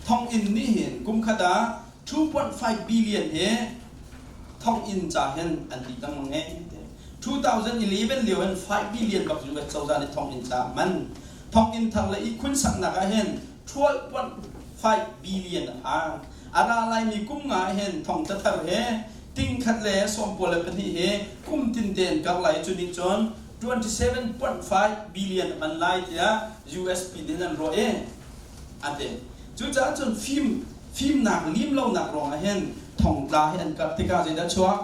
Thonginn nih hin kum khat ah 2.5 billion hi thonginn ca hin an ti lengmang e. 2011 lio hin 5 billion bak US cozah nih thonginn ca man. Thonginn thar le ihkhun saknak ah hin 12.5 billion a phan. A ra laimi kum nga ah hin thongtla thar he ting khat le sawmpua le pahnih he kum tin tein kar lai cu nih cun 27.5 billion a man lai tiah USP nih an ruah i a ti. Cucaah cun fim fimnak lim lonak ruangah hin thongtla hi an karh tikah zeidah chuak?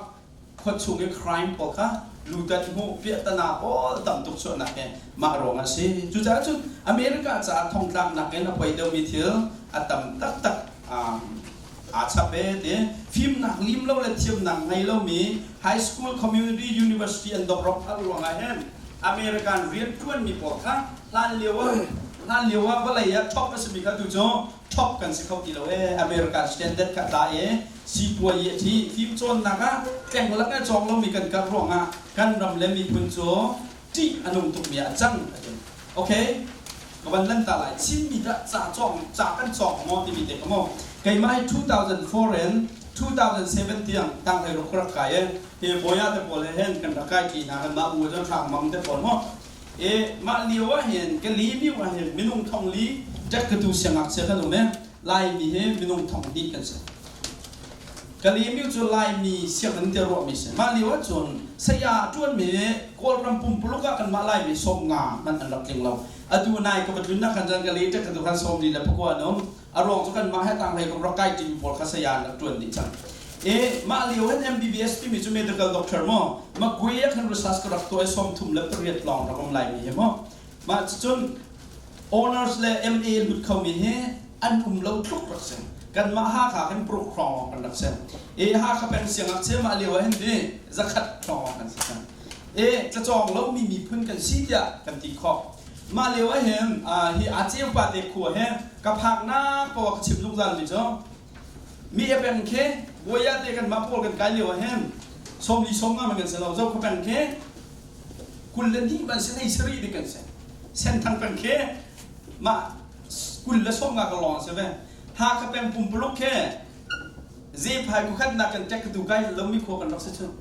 Khuachung i crime pawl kha lutat hmuh piahtana pawl tam tuk chuahnak hi mah ruang a si. Cucaah cun America caah thongtlaknak in a poi deuhmi thil a tam taktak aa chap e ti. Fimnak lim lo le thiamnak ngei lomi high school, community, university an dok rok ruangah hin American rianṭuanmi pawl kha hlan lio ah hlan lio ah vawlei ah top a simi kha tu cu top kan si kho ti lo e. American standard kha tla i sipuai a thi. Fimcawnnak ah tleng lak a cawng lomi kan karh ruangah kan ram le miphun cu ṭih a nung tukmi ah a cang a ti. Okay, ka van lan ta lai. Chinmi dah ca cawng ca kan cawng maw timi te ka maw. Keimah hi 2004 in 2007 tiang tanghlei ruk ka rak kai i hi Boya te pawl he hin kan rak kai ṭi hna kan mah u cun hrang mang te pawl maw. E mah lio ah hin ka li mi ah hin minung thong li ṭek ka tu siangngakchia kan um e Laimi hi minung thong hnih kan si. Kalemiu cu Laimi sianginn tiah ruahmi si. Mah lio ahcun saya a ṭuanmi Kawlram pumpuluk ah kanmah Laimi sawm nga hmanh an rak tling lo. Atu nai ka va tlunnak khan cun Kale ṭek tu khan sawm li le pakua an um. A ruang cu kanmah he tanglei kum rak kai ṭimi pawl kha saya an rak ṭuan dih cang. E mah lio hin MBBS timi cu medical doctor maw Magwe ah khan research ka rak tuah i sawm thum le pariat lawng rak um Laimi hi maw. Mah cucun honors le MA lut khomi hi an um lo tluk rak si. Kanmah Hakha kan paruk hrawng lawng kan rak si. E Hakha peng siangngakchia mah lio ah hin ti zakhat hrawng lawng kan si cang. E tlacawng lomi miphun kan si tiah kan ti khawh. Mah lio ah hin hi aa ceu pa te khua he ka phaknak paoh ka chim zungzal mi cu mi e peng khi buaya te kan mah pawl kan kai lio ah hin sawmli sawm nga man kan si lo zo kha peng khi 22 ban si nei sarih dik kan si Senthang peng khi mah 29 ka lawng si ve Hakha peng pumpuluk khi zephai kukhat nak kan tek tu kai lomi khua kan rak si chun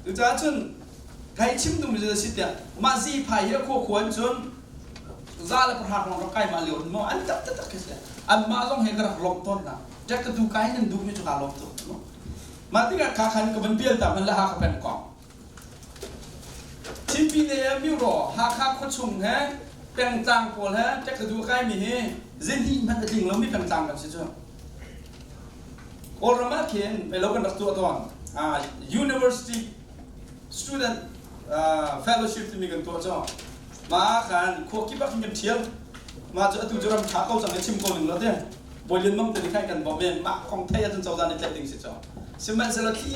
cucaah cun kai chim dum mi si tiah mah zephai hi a khua khua in cun za le pahra rong rak kai ma lio mo an tak tak tak khi si an mah zong he ka rak lawm tawn na tek tu kai nan duh mi cu ka lawm tuk Mah tikah kha khan ka van pial ta hmanh le Hakha peng kong. Chinpi ne ah Miro Hakha khuachung he pengtlang pawl he ṭekkadu a kaimi hi zihnih hmanh a tling lomi pengtlang kan si cu. Kawlram ah khin melo kan rak tuah tawn. University student fellowship timi kan tuah cu. Mah khan khua kip ah khin kan ṭhial. Mah cu atu cu ram ṭha ko cang i chim ko ning lo te. Bawi Lian Mang te nih khan kan bawmh i mah kong theih ahcun cozah nih tlaih ding si cu. Sihmanhsehlaw thli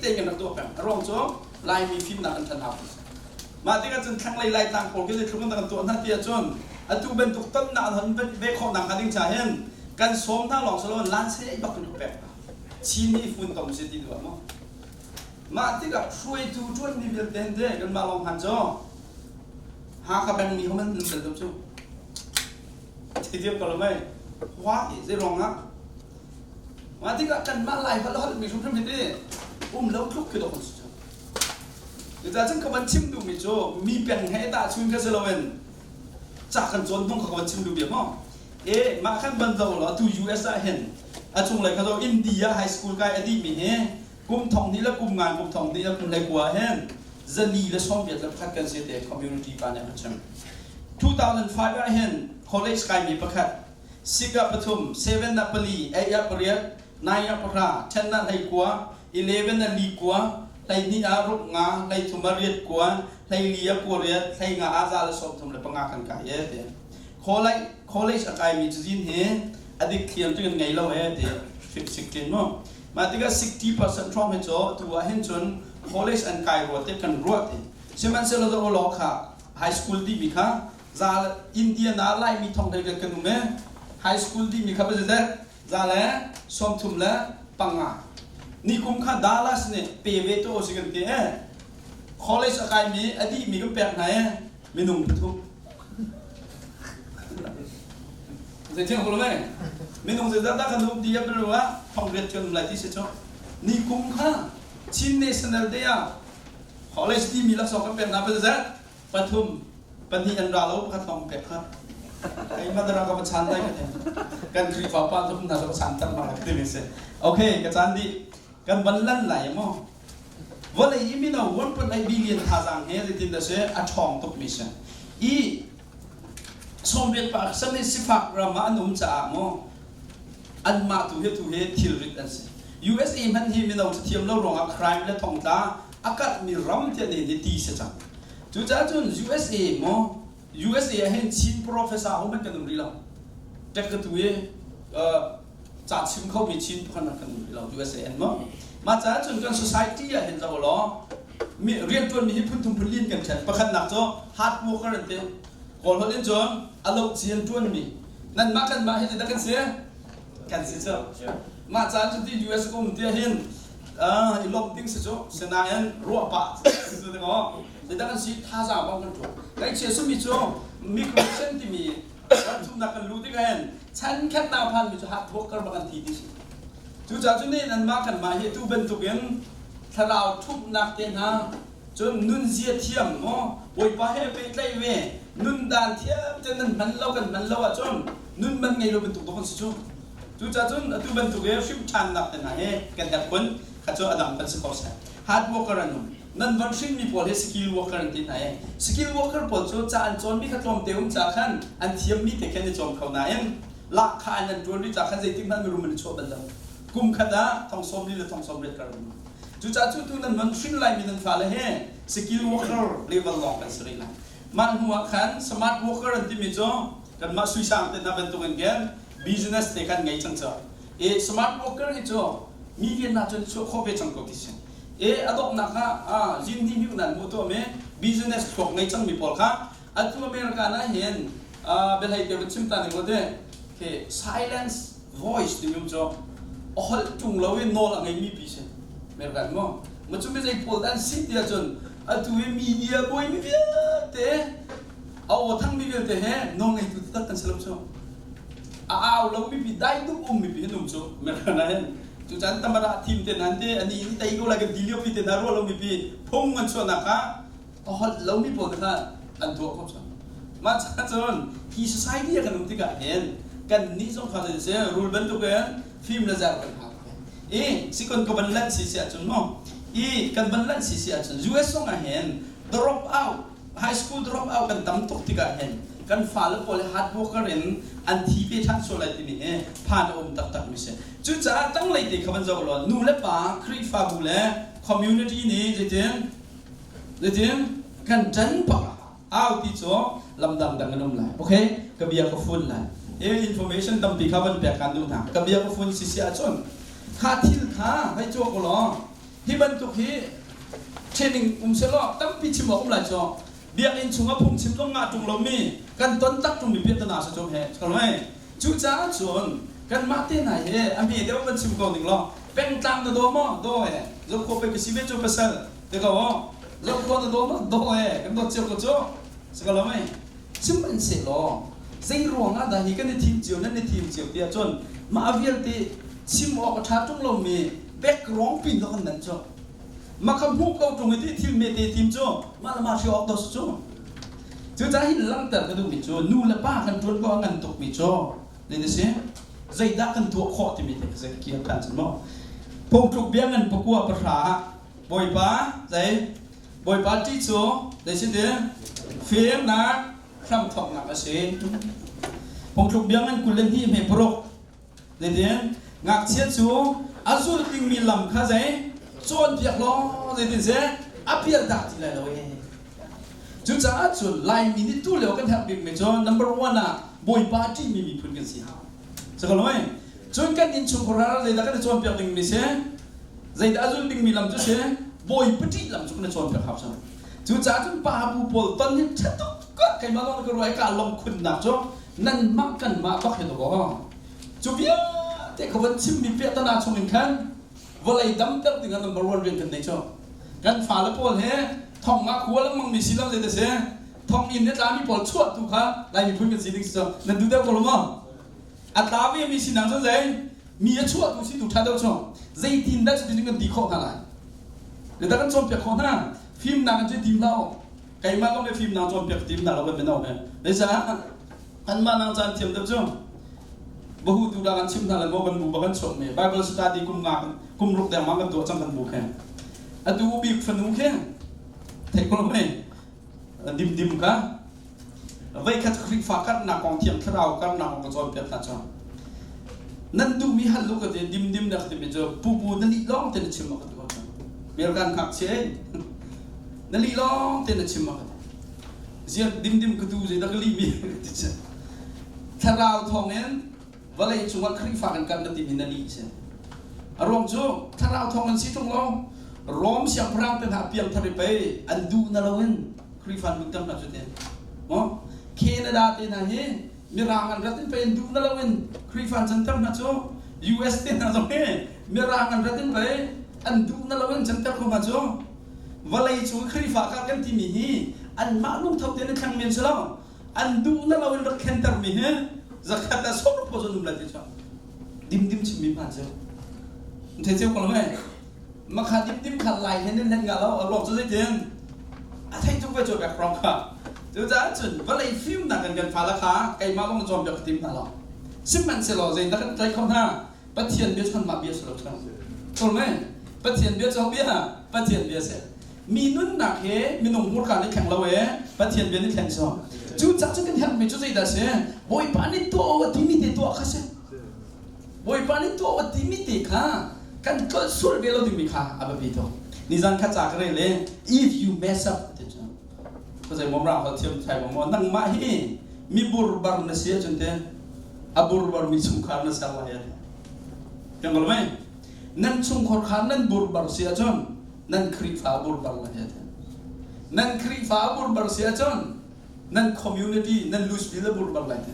tein kan rak tuah peng. A ruang cu Laimi fimnak kan ṭhan hau ti si. Mah tikah cun thlanglei Laitlang pawl khi zeitluk in dah kan tuah hna ti ahcun atu bantuk tonnak an hon ve khawh nakhnga ding ca hin kan sawm hna lawng si loin lanseh bak in pek hna. Chin hi funtom si ti duh ah maw? Mah tikah hruaitu ṭuanmi vialte hin te kanmah lawng hman cu Hakha peng mi ho man nan tel lo cu. Thidip ko lo mei. Hua i zei ruangah? Mah tikah kanmah Lai holh holh mi hrimhrim hi ti um lo tluk khi dawh kan si cu. Cucaah cun ka van chim duhmi cu mi peng he tahchun kha si loin ca kan cawn hnung kha ka van chim duh bia maw. E mah khan ban zo law tu US ah hin a chunglei kha zo India high school kai a dih mi hi kum thong hnih le kum ngan kum thong hnih le kum hlei kua hin 481 kan si te community pa nih a chim. 2005 ah hin college kai mi pakhat sika pathum, 7 na pali, 8 ah pariat, 9 ah pahra, 10 ah hlei kua, 11 ah li kua, 12 ah ruk nga, 13 ah riat kua, 14 ah kua riat, 15 ah 135 kan kai e ti. College college a kaimi cazin hi a dik thliam cu kan ngei lo e ti 16 mu. Mah tikah 60% hrawng hi cu tu ah hin cun college an kai rua te kan ruah ti. Sihmanhsehlaw do law kha high school timi kha za Indiana Laimi thong hlei kan um e high school timi kha pa za le 35. Nikum kha Dallas nih pe ve to si kan ti e college a kaimi a dihmi kan pek hna e minung pathum zeitiang ko lo me minung zeizat dah kan um ti ya bilu ah thong riat kan um lai ti si cu nikum kha Chin National Day ah college timi laksawng kan pek hna pa zat pathum pahnih an ra lo pakhat lawng pek kha kai madara ka chan dai ka kan Khrihfa pa cu hna ka chan tak ma ka ti si okay ka chan di kan ban lan lai mo vawlei i mino 1.8 billion thazaang he zeitin dah si a ṭhawng tuk mi si i sawmriat pa san i sifak ram ah an um caah maw anmah tu he tu he thilrit an si USA hmanh hi mino thiam lo ruangah crime le thongtla a karhmi ram tiah ne hi ti si cang cucaah cun USA maw USA ah hin Chin professor ho hmanh kan um rih lo tek ka tu i ca chim kho mi Chin pakhat kan um rih lo USA an maw mah caah cun kan society ah hin zoh law mi riantuan mi hi phun thum phun lin kan ṭhen pakhatnak cu hard worker an ti kawl holh in cun a lo cian ṭuan mi nan mah kan mah hi dah kan si kan si cu mah caan cu ti US um tia hin i lawmh ding si cu sinain ruah pah si cu ding zeidah kan si thazaang bang kan ṭuan ngaihchia simi cu migration timi ramchungnak kan luh tikah hin chan khat na phan mi cu hard worker bak an thi ti si cucaah cu nih nanmah kanmah hi tu bantukin thlarau ṭhumhnak te hna cun nunzia thiam maw Bawipa he pehtlaih ve nun dan thiam te nan hman lo kan hman lo ahcun nun man ngei lo bantuk dawh kan si cu cucaah cun atu bantuk i hrim ṭhannak te hna hi kan herh khun kha cu a dang kan si ko seh hard worker an um nan van hrinmi pawl hi skill worker an ti hna i skill worker pawl cu ca an cawnmi kha tlawmte um ca khan an thiammi te khan i cawm kho nain lahkhah in an ṭuan rih ca khan zeitik hmanh mirum an i chuah bal lo kum khat ah thong sawm li le thong sawm riat kar um cucaah cu tu nan van hrin laimi nan fale he skill worker level lawng kan si rih lai mah hnu ah khan smart worker an timi cu kanmah suisang te hna bantuk in khin business te khan ngei cang cu i smart worker hi cu mi rian ah cun chuah khawh ve cang ko ti si e a donghnak ah zin hni hmiu nan hmuh tuah mi business thluak ngei cang mi pawl kha atu America na hin biahlei te van chim ta ning te ke silence voice timi um cu a holh tung lo in nawl a ngei mi pi si America mo ma chu mi zei pawl dan si tia cun atu i media boi mi vialte a aw thang mi vialte he nawl ngei tu tak kan si lo chu a au lo mi pi dai dup um mi pi hin um cu America na hin Cucan tamara thim te nan te ani ni tei ko lai kan ti lio pi te na ruah lo mi pi phung an chuahnak kha a holh lo mi pawl kha an tuah ko cang. Mah ca cun hi society ah kan um tikah hin kan nih zong kha se rul bantuk in fim le zer kan hau. I sikon ka van lanh si si ahcun mu i kan van lanh si si ahcun US zong ah hin drop out high school drop out kan tam tuk tikah hin kan fale pawl hard worker in an thi ve ṭhan sual lai timi hi phan a um taktak mi si. Cucaah tanglei te kha van zoh law nu le pa Khrihfabu le community nih zeitin zeitin kan ṭan bak au ti cu lam dangdang an um lai. Okay, ka bia ka fun lai. E information tampi kha van pek kan duh hna. Ka bia ka fun si si ahcun kha thil kha hei cuak u law hi bantuk hi training um selaw tampi chim awk um lai cu biakinn chungah phungchim zong ngah ṭung lomi kan ton tak ṭungmi piahtana si cu he cucaah cun kanmah te hna hi a hme deuh kan chim ko ning law pengtlang na daw maw daw e zokhua pei ka si ve cu pasal te ko zokhua na daw maw daw e kan dawt cio ko cu si ko lo mei sihmanhsehlaw zei ruangah dah hi kan i thim cio nan i thim cio tiah cun mah vialte chim awk a ṭha ṭung lomi background pin kan nan cu mah kha hmuh ko ṭung i ti thil mete tim cu mah le mah hrio awk to cu cucaah hin langhter ka duhmi cu nu le pa kan ṭuan ko a ngan tukmi cu. Zei si? Zeidah kan tuah khawh timi te zei kial kan cun maw? Phungtluk bia ngan pakua pahra ah Bawipa zei Bawipa ṭih cu zei si ti fimnak hramthawknak a si. Phungthluk bia ngan 22 hme paruk zeitin ngakchia cu a zulh dingmi lam kha zei cawnpiak law zeitin seh a pial tak ti lai lo ee. Cucaah cun Laimi nih tu lio kan herh bikmi cu number one ah Bawipa a ṭihmi miphun kan si hau. Sakaloi cun kan innchungkhar ah zeidah kan i cawnpiak dingmi si zeidah a zul dingmi lam cu si Bawipa ṭih lam cu kan i cawnpiak hau cang. Cucaah cun pa bu pawl ton hi ṭha tuk keimah lawng ka ruah i ka lungkhunnak cu nanmah kanmah bak hi dawh. Cu vialte ka van chimmi piahtana chungin khan vawlei damter ding ah number one rian kan nei cu. Kan fale pawl he thong ah khua lengmang mi si lo zei si thong inn le tlami pawl chuah tu kha Lai miphun kan si ding si cu nan duh deuh ko lo maw? A tla ve mi sinak cu zei mi a chuah tu si tu ṭha deuh cu zeitin dah cutin kan ti khawh hna lai? Zeidah kan cawnpiak khawh hna? Fimnak in cu tim hlah u. Keimah lawng nih fimnak cawnpiak tim hna lo kan mino he. Zeicah? Anmah nang caan thiam deuh cu bahu tu dah kan chim hna le maw kan bu ba kan chuak me Bible study kum nga kum ruk dengmang kan tuah cang kan bu khe atu bik fanu khe theih ko mei dim dim ka voi khat Khrihfa karnak kong thiang thlarau karnak kong ka cawnpiak hna cu nan duhmi hal lu ka ti dim dim dak timi cu pu pu na lih lawng te na chim ka ti ko American ngakchia na lih lawng te na chim ka ti ziak dimdim ka tu zeidah ka lih mi ti si thlarau thawngin vawlei cungah Khrihfa kan kan na timi na lih si a ruang cu thlarau thawng an si ṭung lo Rom siangpahrang te hna piangthar i pei an duh na loin Khrihfa an lutter hna cu te maw Canada te hna hi mirang an rat in pei an duh na loin Khrihfa an canter hna cu US te hna zong hi mirang an rat in pei an duh na loin canter ko hna cu Vawlei cung i Khrihfa kha kan timi hi anmah lungtho tein an thleng men si lo. An duh na loin rak thlentermi hi zakhat ah sawm phaw zon um lai ti cu dimdim chimmi hmaan cu. Thei cio ko lo mei? Makha dimdim kha lai hen in hlen nga lo a ruang cu zeitin a theih tuk ve cu background kha. Cucaah cun vawlei fimnak kan kan fale kha keimah lawng na cawnpiak ka tim hna lo. Sihmanhsehlaw zeidah kan tlaih kho hna? Pathian bia cu kanmah bia si lo ṭheo. Ṭul mei? Pathian bia cu bia Pathian bia si. Mi nunnak he minung hmurka nih thleng lo e Pathian bia nih thleng so. Cu cak cu kan herhmi cu zeidah si? Bawipa nih tuah u timi te tuah kha si. Bawipa nih tuah u timi te kha kan tlolh sul ve lo dingmi kha a biapi tuk. Nizan kha ca ka rel i if you mess up ti cu khuazei mom ra hol thiam thai maw nangmah hi mi burbar na si ahcun te a burbarmi chungkhar na ser lai ati. Kan ko mei? Nan chungkhar kha nan burbar si ahcun nan Khrihfa burbar lai ati. Nan Khrihfa burbar si ahcun nan community nan Louisville a burbar lai ti.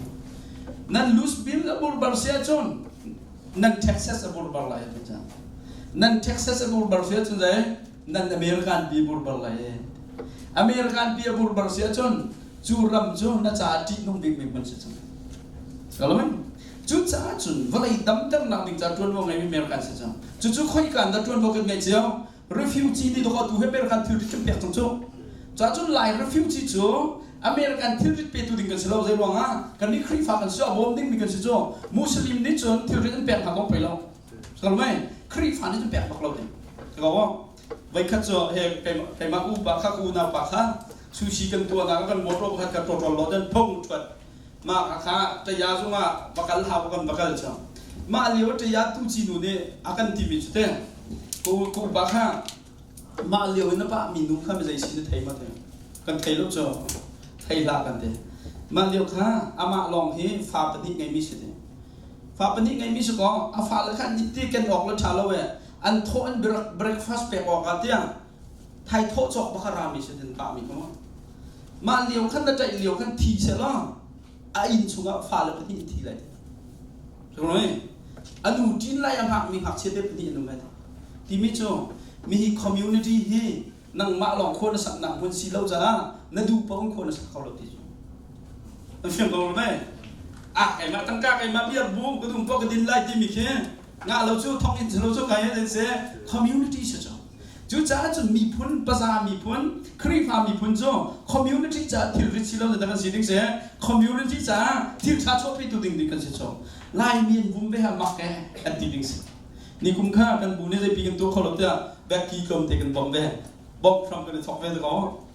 Nan Louisville a burbar si ahcun nan Texas a burbar lai ati. Nan Texas a burbar si ahcun zei nan American pi burbar lai. American pi a burbar si ahcun cu ram cu na caah ṭihnung bikmi hmun si cang. Kalamin cucaah cun vawlei damternak ding ca ṭuanvo ngeimi American si cang. Cucu khoika in dah ṭuanvo kan ngeih cio? Refugee nih dawh tu he American thilrit kan pek cang cu. Caah cun Lai refugee cu American thilrit petu ding kan si lo. Zei ruangah kan nih Khrihfa kan si a bawm dingmi kan si cu. Muslim nih cun thilrit an pek hna kong pei lo. Kalmai Khrihfa nih cun pek bak lo ding. Ka Voikhat cu he keimah upa kha ka unau pa kha sushi kan tuahnak ah kan motor pakhat kha ṭawṭol lo dan phung ṭhuat mah kha kha ṭaya zungah va kal hau kan va kal cang mah lio ṭaya tu ci nu nih a kan timi cu te ku ku upa kha mah lio in na pa mi nu kha mi zei si na thei ma te kan thei lo cu thei hlah kan ti mah lio kha amah lawng hi fa pahnih ngeimi si te fa pahnih ngeimi si kaw a fale kha ni ti ken awk le ṭha lo e an thawh an breakfast pek awk ah tiang thai thawh cawk bak a rami si tin kah mi ko mah lio khan na ṭaih lio khan thi se law a inn chungah fale pahnih an thi lai ti a nu ṭin lai a hngak mi ngakchia te pahnih an um lai timi cu mi hi community hi nangmah lawng khua na saknak hmun si lo caah na duh paoh in khua na sak kho lo ti cu na fiang ko mei ah keimah tangka keimah biak bu ka dum ko ka din lai timi khi nga lo cu thong in lo cu kai an se community si cu. Cucaah cun miphun, paza miphun, Khrihfa miphun cu community caah thilrit si lo kan si ding si. Community caah thil ṭha chuahpitu ding ding kan si cu. Laimi an vum ve ha mak e an ti ding si. Nikum kha kan bu nih zeipi kan tuah kho lo tiah Becky tlawmte kan bawmh ve. Bawmh hram kan i thawk ve ko.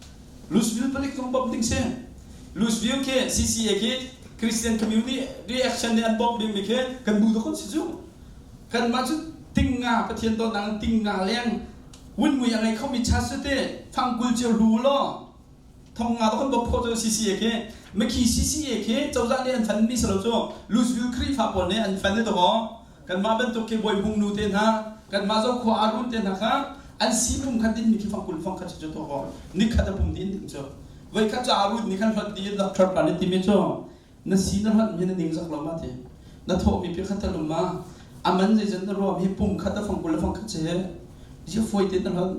Louisville palik zong bawmh ding si. Louisville khi CCA khi Christian Community Reaction nih an bawmh dingmi khi kan bu dawk si cu. Kanmah cu tingnga Pathian dawtnak in tingnga leng wunmui a ngei khomi church cu te fangkul cio hlu law thong nga kan bawmh khawh cu CCA khi Makhi CCA khi cozah nih an fund mi si lo cu Louisville Khrihfa pawl nih an fund i dawkaw kanmah bantuk khi bawi hmung nu te hna kanmah zokhua arun te hna kha an si pum khat din mi khi fangkul fangkhat cu to ko nikhat a pum din ding cu voi khat cu arun ni khan hlot di doctor pa nih timi cu na si na hlot mi na ning zak lo ma ti na thawh mi pi khat talum ma aman zeizan na ruam hi pum khat a fangkul a fangkhat che he foi te na hlot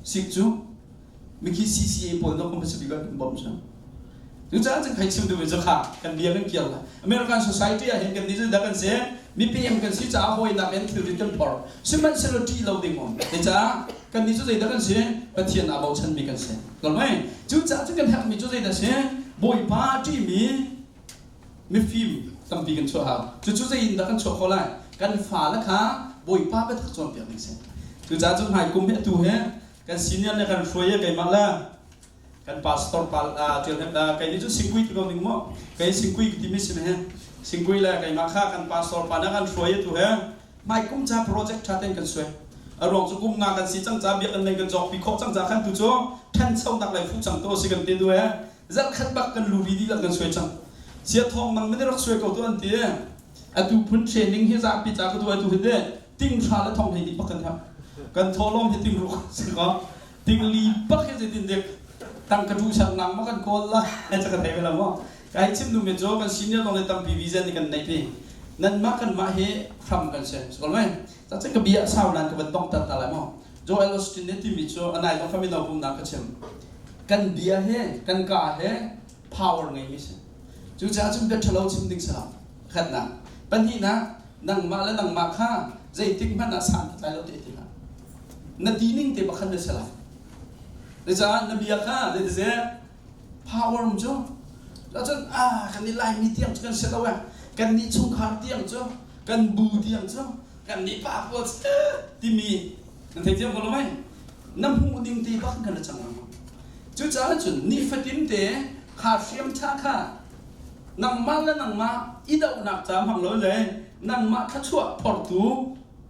sik cu mikhi CCA pawl no kan si bik kan bom cu Cucaah cun khai chim duhmi cu kha kan bia kan kir lai. American society ah hin kan nih cu dah kan si mipem kan si caah hawinak in thilrit kan phor. Sihmanhsehlaw ṭih lo ding um. Cucaah kan nih cu zeidah kan si? Pathian aa bochanmi kan si. Lawm mei? Cucaah cun kan herhmi cu zeidah si? Bawipa ṭihmi mifim tampi kan chuah hau. Cucu zei in dah kan chuah khawh lai? Kan fale kha Bawipa biatak cawnpiak ding si. Cucaah cun hmai kum hi atu hi kan senior le kan hruai i keimah le kan pastor pa ṭial hem kei nih cun singkui ti ko ning maw kei singkui ka timi si he singkui le keimah kha kan pastor pa na kan hruai tu he hmai kum ca project ṭha ten kan suai a ruang cu kum nga kan si cang ca biakinn lei kan jok pi khawh cang ca khan tu cu ṭhanchonak lei fuh cang to si kan ti tu he zarh khat bak kan lu ri dihlak kan suai cang sia thawng nang mene rak suai ko tu an ti atu phun training hi zapi ca ka tu atu hi de ting hra le thong hei di bak kan kan thawlawm hi ting ruk si ko Tingli bak hi zeitin dek tangka tu sak nang ma kan kawl la ca ka thei ve lo maw kai chim duhmi cu kan senior dong le tampi vision nih kan neih pi nan mah kan mah hi hram kan si sikol mai ca ka bia sau nan ka van dong tar ta lai maw Joel Osteen nih timi cu anai zong kha mino pumnak ka chim kan bia he kan ka he power ngei mi si cucaah cun bia ṭhalo chim ding si lo khatnak pahnihnak nangmah le nangmah kha zeitik hmanh ah san tlai lo te ti hlah na ti ning te pakhat na si lai Zeicah na bia kha zeitise power um cu cun ah kan nih Laimi tiang cu kan si lo eh kan nih chungkhar tiang cu kan bu tiang cu kan nih pa pawl timi nan thei thiam ko lo mei na hmuh ding te bak kan cang lengmang cucaah cun nifatin te kha hriam tha kha nangmah le nangmah i dohnak ca hmang lo le nangmah thluachuah phortu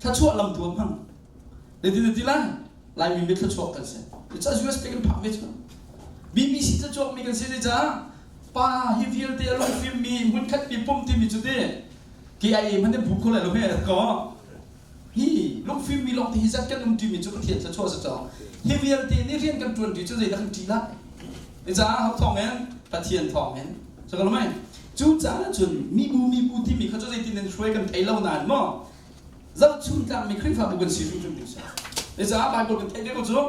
thluachuah lamtu hmang Zeitin na ti lai? Laimi mi thluachuak kan si. Cucaah US te kan phak ve cu. BBC thluachuak mi kan si caah pa hi vialte a lungfim mi hmunkhat mi pum timi cu ti KIA hmanh in bu kho lai lo he ko. Hi lungfim mi lawng te hi zat kan um timi cu Pathian thluachuah si cang. Hi vialte nih rian kan ṭuan ti cu zeidah kan ṭih lai? Caah ho thawng in Pathian thawng in. So ka mai. Cu caah cun mibu mibu timi kha cu zeitin in hruai kan thei lo nain maw zohchun tlakmi Khrihfabu kan si hrimhrim ding si. Zeicah Bible kan theih ve ko cu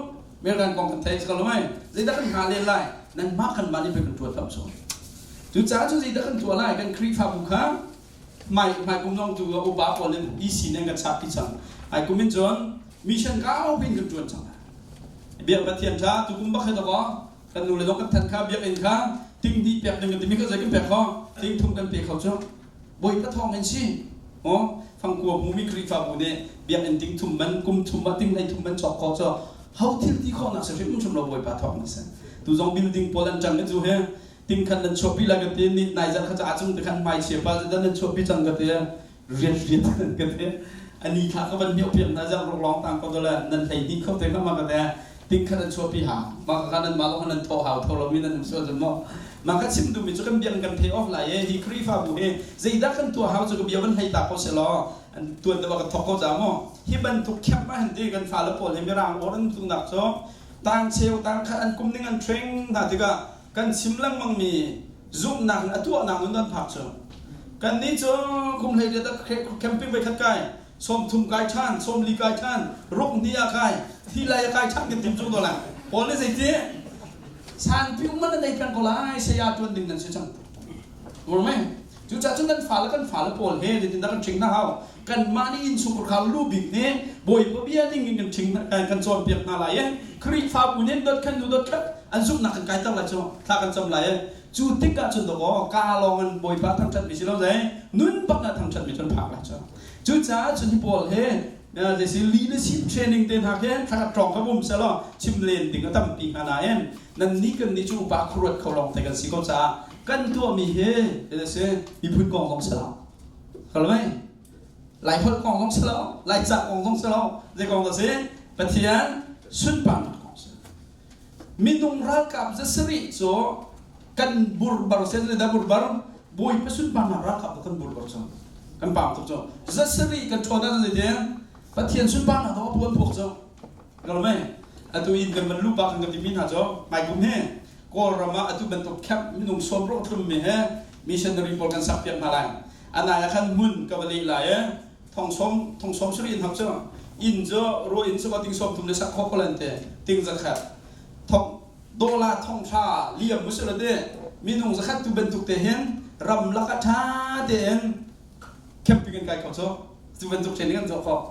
American kong kan theih si ko lo mei zeidah kan hnga len lai nanmah kan mah nih pei kan tuan tam cu. Cucaah cu zeidah kan tuah lai kan Khrihfabu kha hmai hmai kum zong tu upa pawl in EC nan kan chap pi cang. Ai kum in cun mission kau pin kan tuan cang. Biak Pathian tha tu kum bak he dakaw kan nu le zong kan than kha biakinn kha ting hnih pek ding kan timi kha zei kan pek kho ting thum kan pe kho cu Bawipa thawng in si maw fangkua hmumi Khrihfabu nih biakinn ting thum man kum thum ah ting hlei thum man cawk kho cu ho thil ti khawhnak si hrim hrim lo Bawipa thawng in si tu zong building pawl an cang cu he ting khan nan chuahpi lai ka ti ni nai zan kha ca cung te khan hmai chia pa dan nan chuahpi cang ka ti riat riat ka ti ani thla ka van miau piak na zang rok long tang ko dole nan hlei ni kho te ka ma ka te ting khat an chuahpi ha ma ka nan ma lo nan tho hau tho lo mi nan um sual mo ma ka chim duhmi cu kan biang kan pay off lai e hi Khrihfabu hi zeidah kan tuah hau cu ka bia van hlei ta ko se law an tuan deuh ka thok ko ca mo hi bantuk khem ma han ti kan fale pawl hi mirang or an tunak cu tang cheu tang khat an kum ning an train hna tikah kan chim lengmang mi zumhnak in a tuahnak nun an phak cu kan nih cu kum hlei le camping voi khat kai 30 kai ṭhan 40 kai ṭhan ruk ni ah kai thi lai ah kai ṭhan kan tim chung ko lai Paul nih zeiti sanpi um man na nei peng ko lai saya ṭuan ding nan si cang Mur mei. Cucaah cun kan fale kan fale pawl he zeitindah kan ṭhing hna hau? Kanmah nih innchungkhar kha lu bik nih Bawipa bia ding in kan ṭhing kan cawnpiak hna lai i Khrihfabu nih dot khat nu dot khat an zumhnak kan kaiter lai cu thla kan cam lai i cu tikah cun dawkaw kaa lawng in Bawipa thangṭhatmi si lo zei nun bak ah thangṭhatmi cu an phak lai cu. Cucaah cun hi pawl hi zeisi leadership training te hna khi thlakhat ṭawng kha um selaw chim len ding a tampi hnga nain nannih kan nih cu upa khuaruat kho lawng te kan si ko caah kan tuahmi hi si miphun kong zong si lo kalmai Laiholh kong zong si lo Laica kong zong si lo zei kong dah si Pathian sunparnak kong si minung ralkap zasarih cu kan burbar sen le da burbar Bawipa sunparnak ralkap kan burbar cu kan pam tuk cu zasarih kan ṭhawn ah zei Pathian sunparnak dawh a puan phuak cu kalmai atu in kan van lupa kan kan timi hna cu hmaikum he Kawlram ah atu bantuk camp minung 60 tlummi he missionary pawl kan sak piak hna lai. Anai ah khan hmun ka va leh lai i thong sawm thong sawm sarih in hap cu inn cu rua inn cu ting 30 le sak khawh ko lan te ting 100 thong dola thong thla liam mu sila te minung 100 tu bantuk te hin ram lak ah tha tein camping in kai kho cu cu bantuk training kan tuah khawh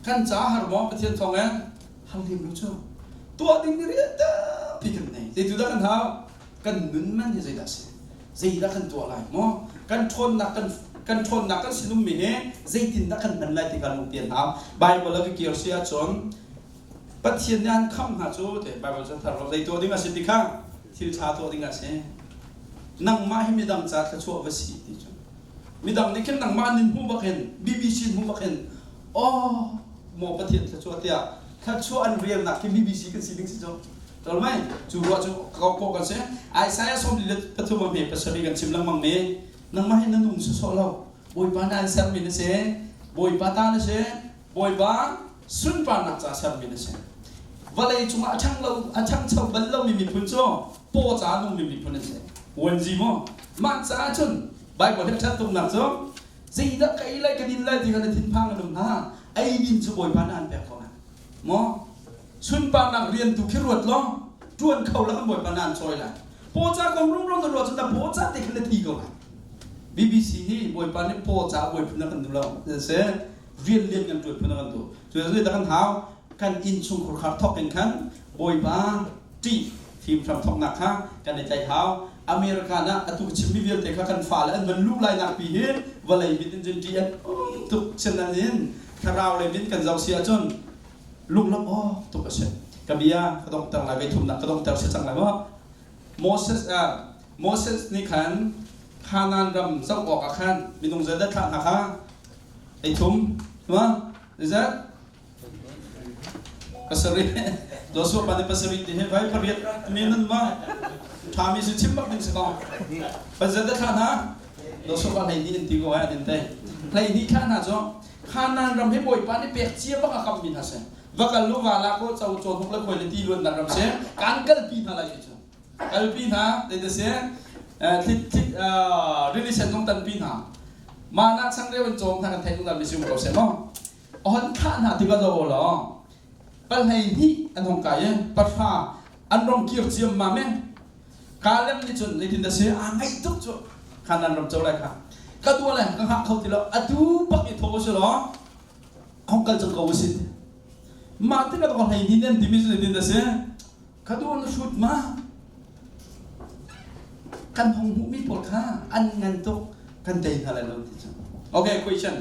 kan ca har maw Pathian thawng in har lim lo cu tuah ding ni rian tampi kan nei zeitu dah kan hau kan nun man hi zeidah si zeidah kan tuah lai maw kan ṭhawnnak kan kan ṭhawnnak kan sinum mi he zeitindah kan hman lai ti kan lung pian hau Bible a ka kir si ahcun Pathian nih an khamh hna cu te Bible cu thar lo zei tuah ding a si ti kha thil ṭha tuah ding a si nangmah hi midang ca thluachuah va si ti cu midang nih khin nangmah nin hmu bak hin BBC hmu bak hin oh maw Pathian thluachuah tiah thluachuah an relnak khi BBC kan si ding si cu tol mai cu ruah cu ka ko kan si Isaiah 43 a hme pasarih kan chim lengmang mi nangmah hi na nung sawsawh lo Bawipa na an sermi na si Bawipa ta na si Bawipa sunparnak ca sermi na si vawlei cungah a ṭhang lo a ṭhangcho bal lomi miphun cu paw ca nungmi miphun an si uanzi maw mah caah cun Bible hi a ṭhat tuknak cu zeidah ka ei lai ka din lai ti kha na thinphang an um hna ei din cu Bawipa nih an pek ko lai maw sunparnak rian tu khi ruat law ṭuan kho la kan Bawipa nih an cawi lai paw ca kong rumro na ruat cun na paw ca te khan na thi ko lai BBC hi Bawipa nih paw ca bawi phun a kan duh lo se rian lian kan ṭuan phun a kan duh cu dah kan hau kan innchungkhar khar thawk in khan Bawipa ṭih fimhram thawknak kha kan i tlaih hau. America ah atu chimmi vialte kha kan fale an van luh lai nak pi hi vawlei mit in cun ṭih an um tuk sinan in thlarau lei mit kan zoh si ahcun lunglawmh awk tuk a si. Ka bia ka donghter lai veithumnak ka donghter si cang lai maw? Moses Moses nih khan Canaan ram zoh awk ah khan minung zeidah thlah hna kha ei thum ma zeizat Pasarih Joshua pa nih pasarih ti hi vai pariat mi nan ma ṭhami cu chim bak ding si ko. Pazat a thlah hna Joshua pa 12 in ti ko ai an te 12 thlah hna cu Canaan ram hi Bawipa nih pek cia bak a kammi hna si. Va kal lu va la ko cho cho hnuk le khuai le ti luannak ram si kan kalpi hna lai ti cu. Kalpi hna te te si thlit thlit rili sen zong tanpi hna. Mana changreu in cawm hna kan theih tung mi si um ko seh maw. A hon thlah hna ti va zo law 12 an hong kai i 10 an rong kir ciammam i Kalem nih cun zeitin dah si aa ngaih tuk cu Kanaan ram co lai kha ka dua le ka hngak kho ti lo atu bak i tho si law hong kal cang ko usih mah tikah ka 12 nan timi cu zeitin dah si ka dua na hrut ma kan hong hmuhmi pawl kha an ngan tuk kan tei hna lai lo ti cu okay question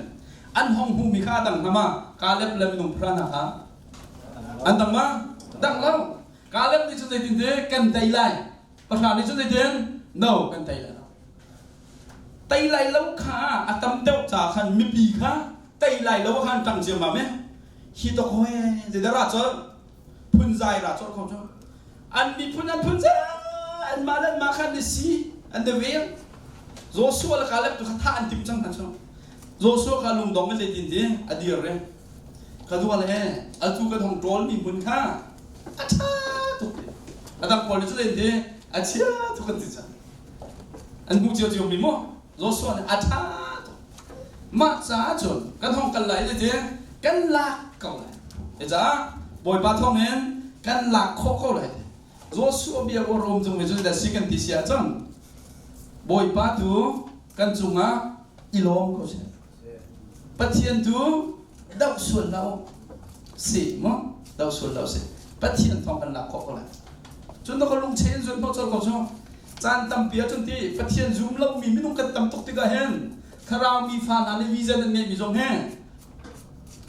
an hong hmuhmi kha a dang hna ma Kaleb le minung phra hna kha an dang ma dang lo Kaleb nih cun zeitin te kan tei lai pahra nih cun zeitin no kan tei lai lo tei lai lo kha a tam deuh ca khan mipi kha tei lai lo khan ṭang ciammam e hi to koe zeidah ra col phunzai ra col kho cu an miphun an phunzai anmah le anmah khan an si an i vel Joshua le Caleb tu kha thah an tim cang hna cu Joshua kha lungdong in zeitin ti a dir re ka dua le atu kan hong ṭawl mi hmun kha a ṭha tuk ti a dang pawl nih cu zeitin ti a chia tuk an ti cang an hmuh cio cio mi maw Joshua nih a ṭha tuk mah caah cun kan hong kal lai ti kan lak ko lai Cucaah Bawipa thawngin kan lak khawh ko lai. Joshua bia aw rom cung mi cu si kan ti si ahcun Bawipa tu Kan cungah i lawm ko seh. Pathian tu doh sual lo si mu doh sual lo si. Pathian thawng kan lak khawh ko lai. Cun na ka lungche in zuan hnawh colh ko cu. Caan tampi ahcun ti Pathian zum lomi minung kan tam tuk tikah hin thlarau mi fa hna nih vision an ngeihmi zong hi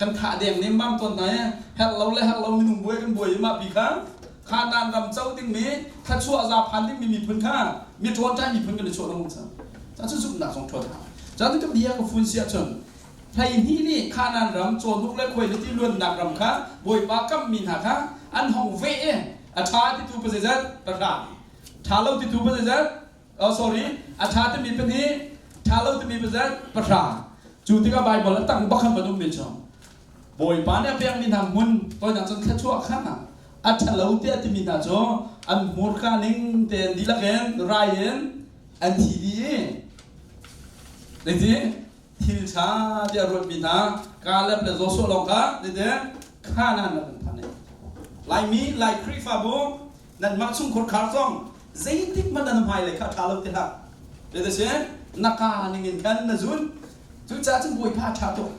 kan thah deng nemmam tawn hna i herh lo le herh lo minung buai kan buai i mah pi kha Kanaan ram co dingmi thluachuah za phan dingmi miphun kha mi ṭawnṭai miphun kan i chuah lengmang cang. Caan cu zumhnak zong ṭhawn hau. Caan cu bia ka fun si ahcun 12 nih Kanaan ram cawhnuk le khuailiti luannak ram kha Bawipa kamhmi hna kha an hong veh i a ṭha titu pa zeizat pahra ṭha lo titu pa zeizat oh sorry a ṭha timi pahnih ṭha lo timi pazat pahra cu tikah Baibal a tang bakhan ban ummi cu Bawipa nih a pekmi hna hmun toinak cun thluachuah kha a ṭhalo tiah timi hna cu an hmurka ning tein dihlak in rai in an thi dih i zeiti thil ṭha tiah ruatmi hna Kaleb le Joshua lawng kha zeiti Kanaan ram an phan i Laimi Lai Khrihfabu nanmah chungkhur khar zong zeitik hmanh nan hmailei kha ṭha lo ti hlah zeiti si na ka ning in khan na zun cucaah cun Bawipa ṭha tuk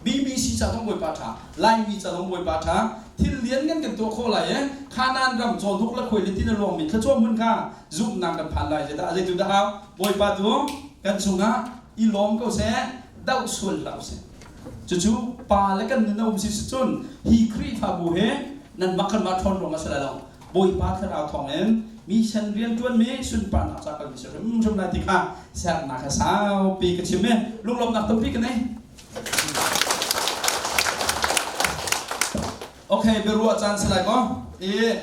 BBC ca zong Bawipa ṭha Laimi ca zong Bawipa ṭha thil lian ngan kan tuah khawh lai i Kanaan ram cawhnuk le khuai le tin a luangmi thluachuah hmun kha zumhnak kan phan lai zeidah zeitu dah hau Bawipa tu kan chungah i lawm ko seh doh sual hlah usih cucu pa le kan nun a um si cun hi Khrihfabu he nan mah kan mah ṭhawn ruang a si lai lo Bawipa thlarau thawngin mission rianṭuanmi sunparnak ca kalmi si hrimhrim lai ti kha sernak he saupi ka chim i lunglawmhnak tampi ka nei. Okay, biaruah caan si lai ko. I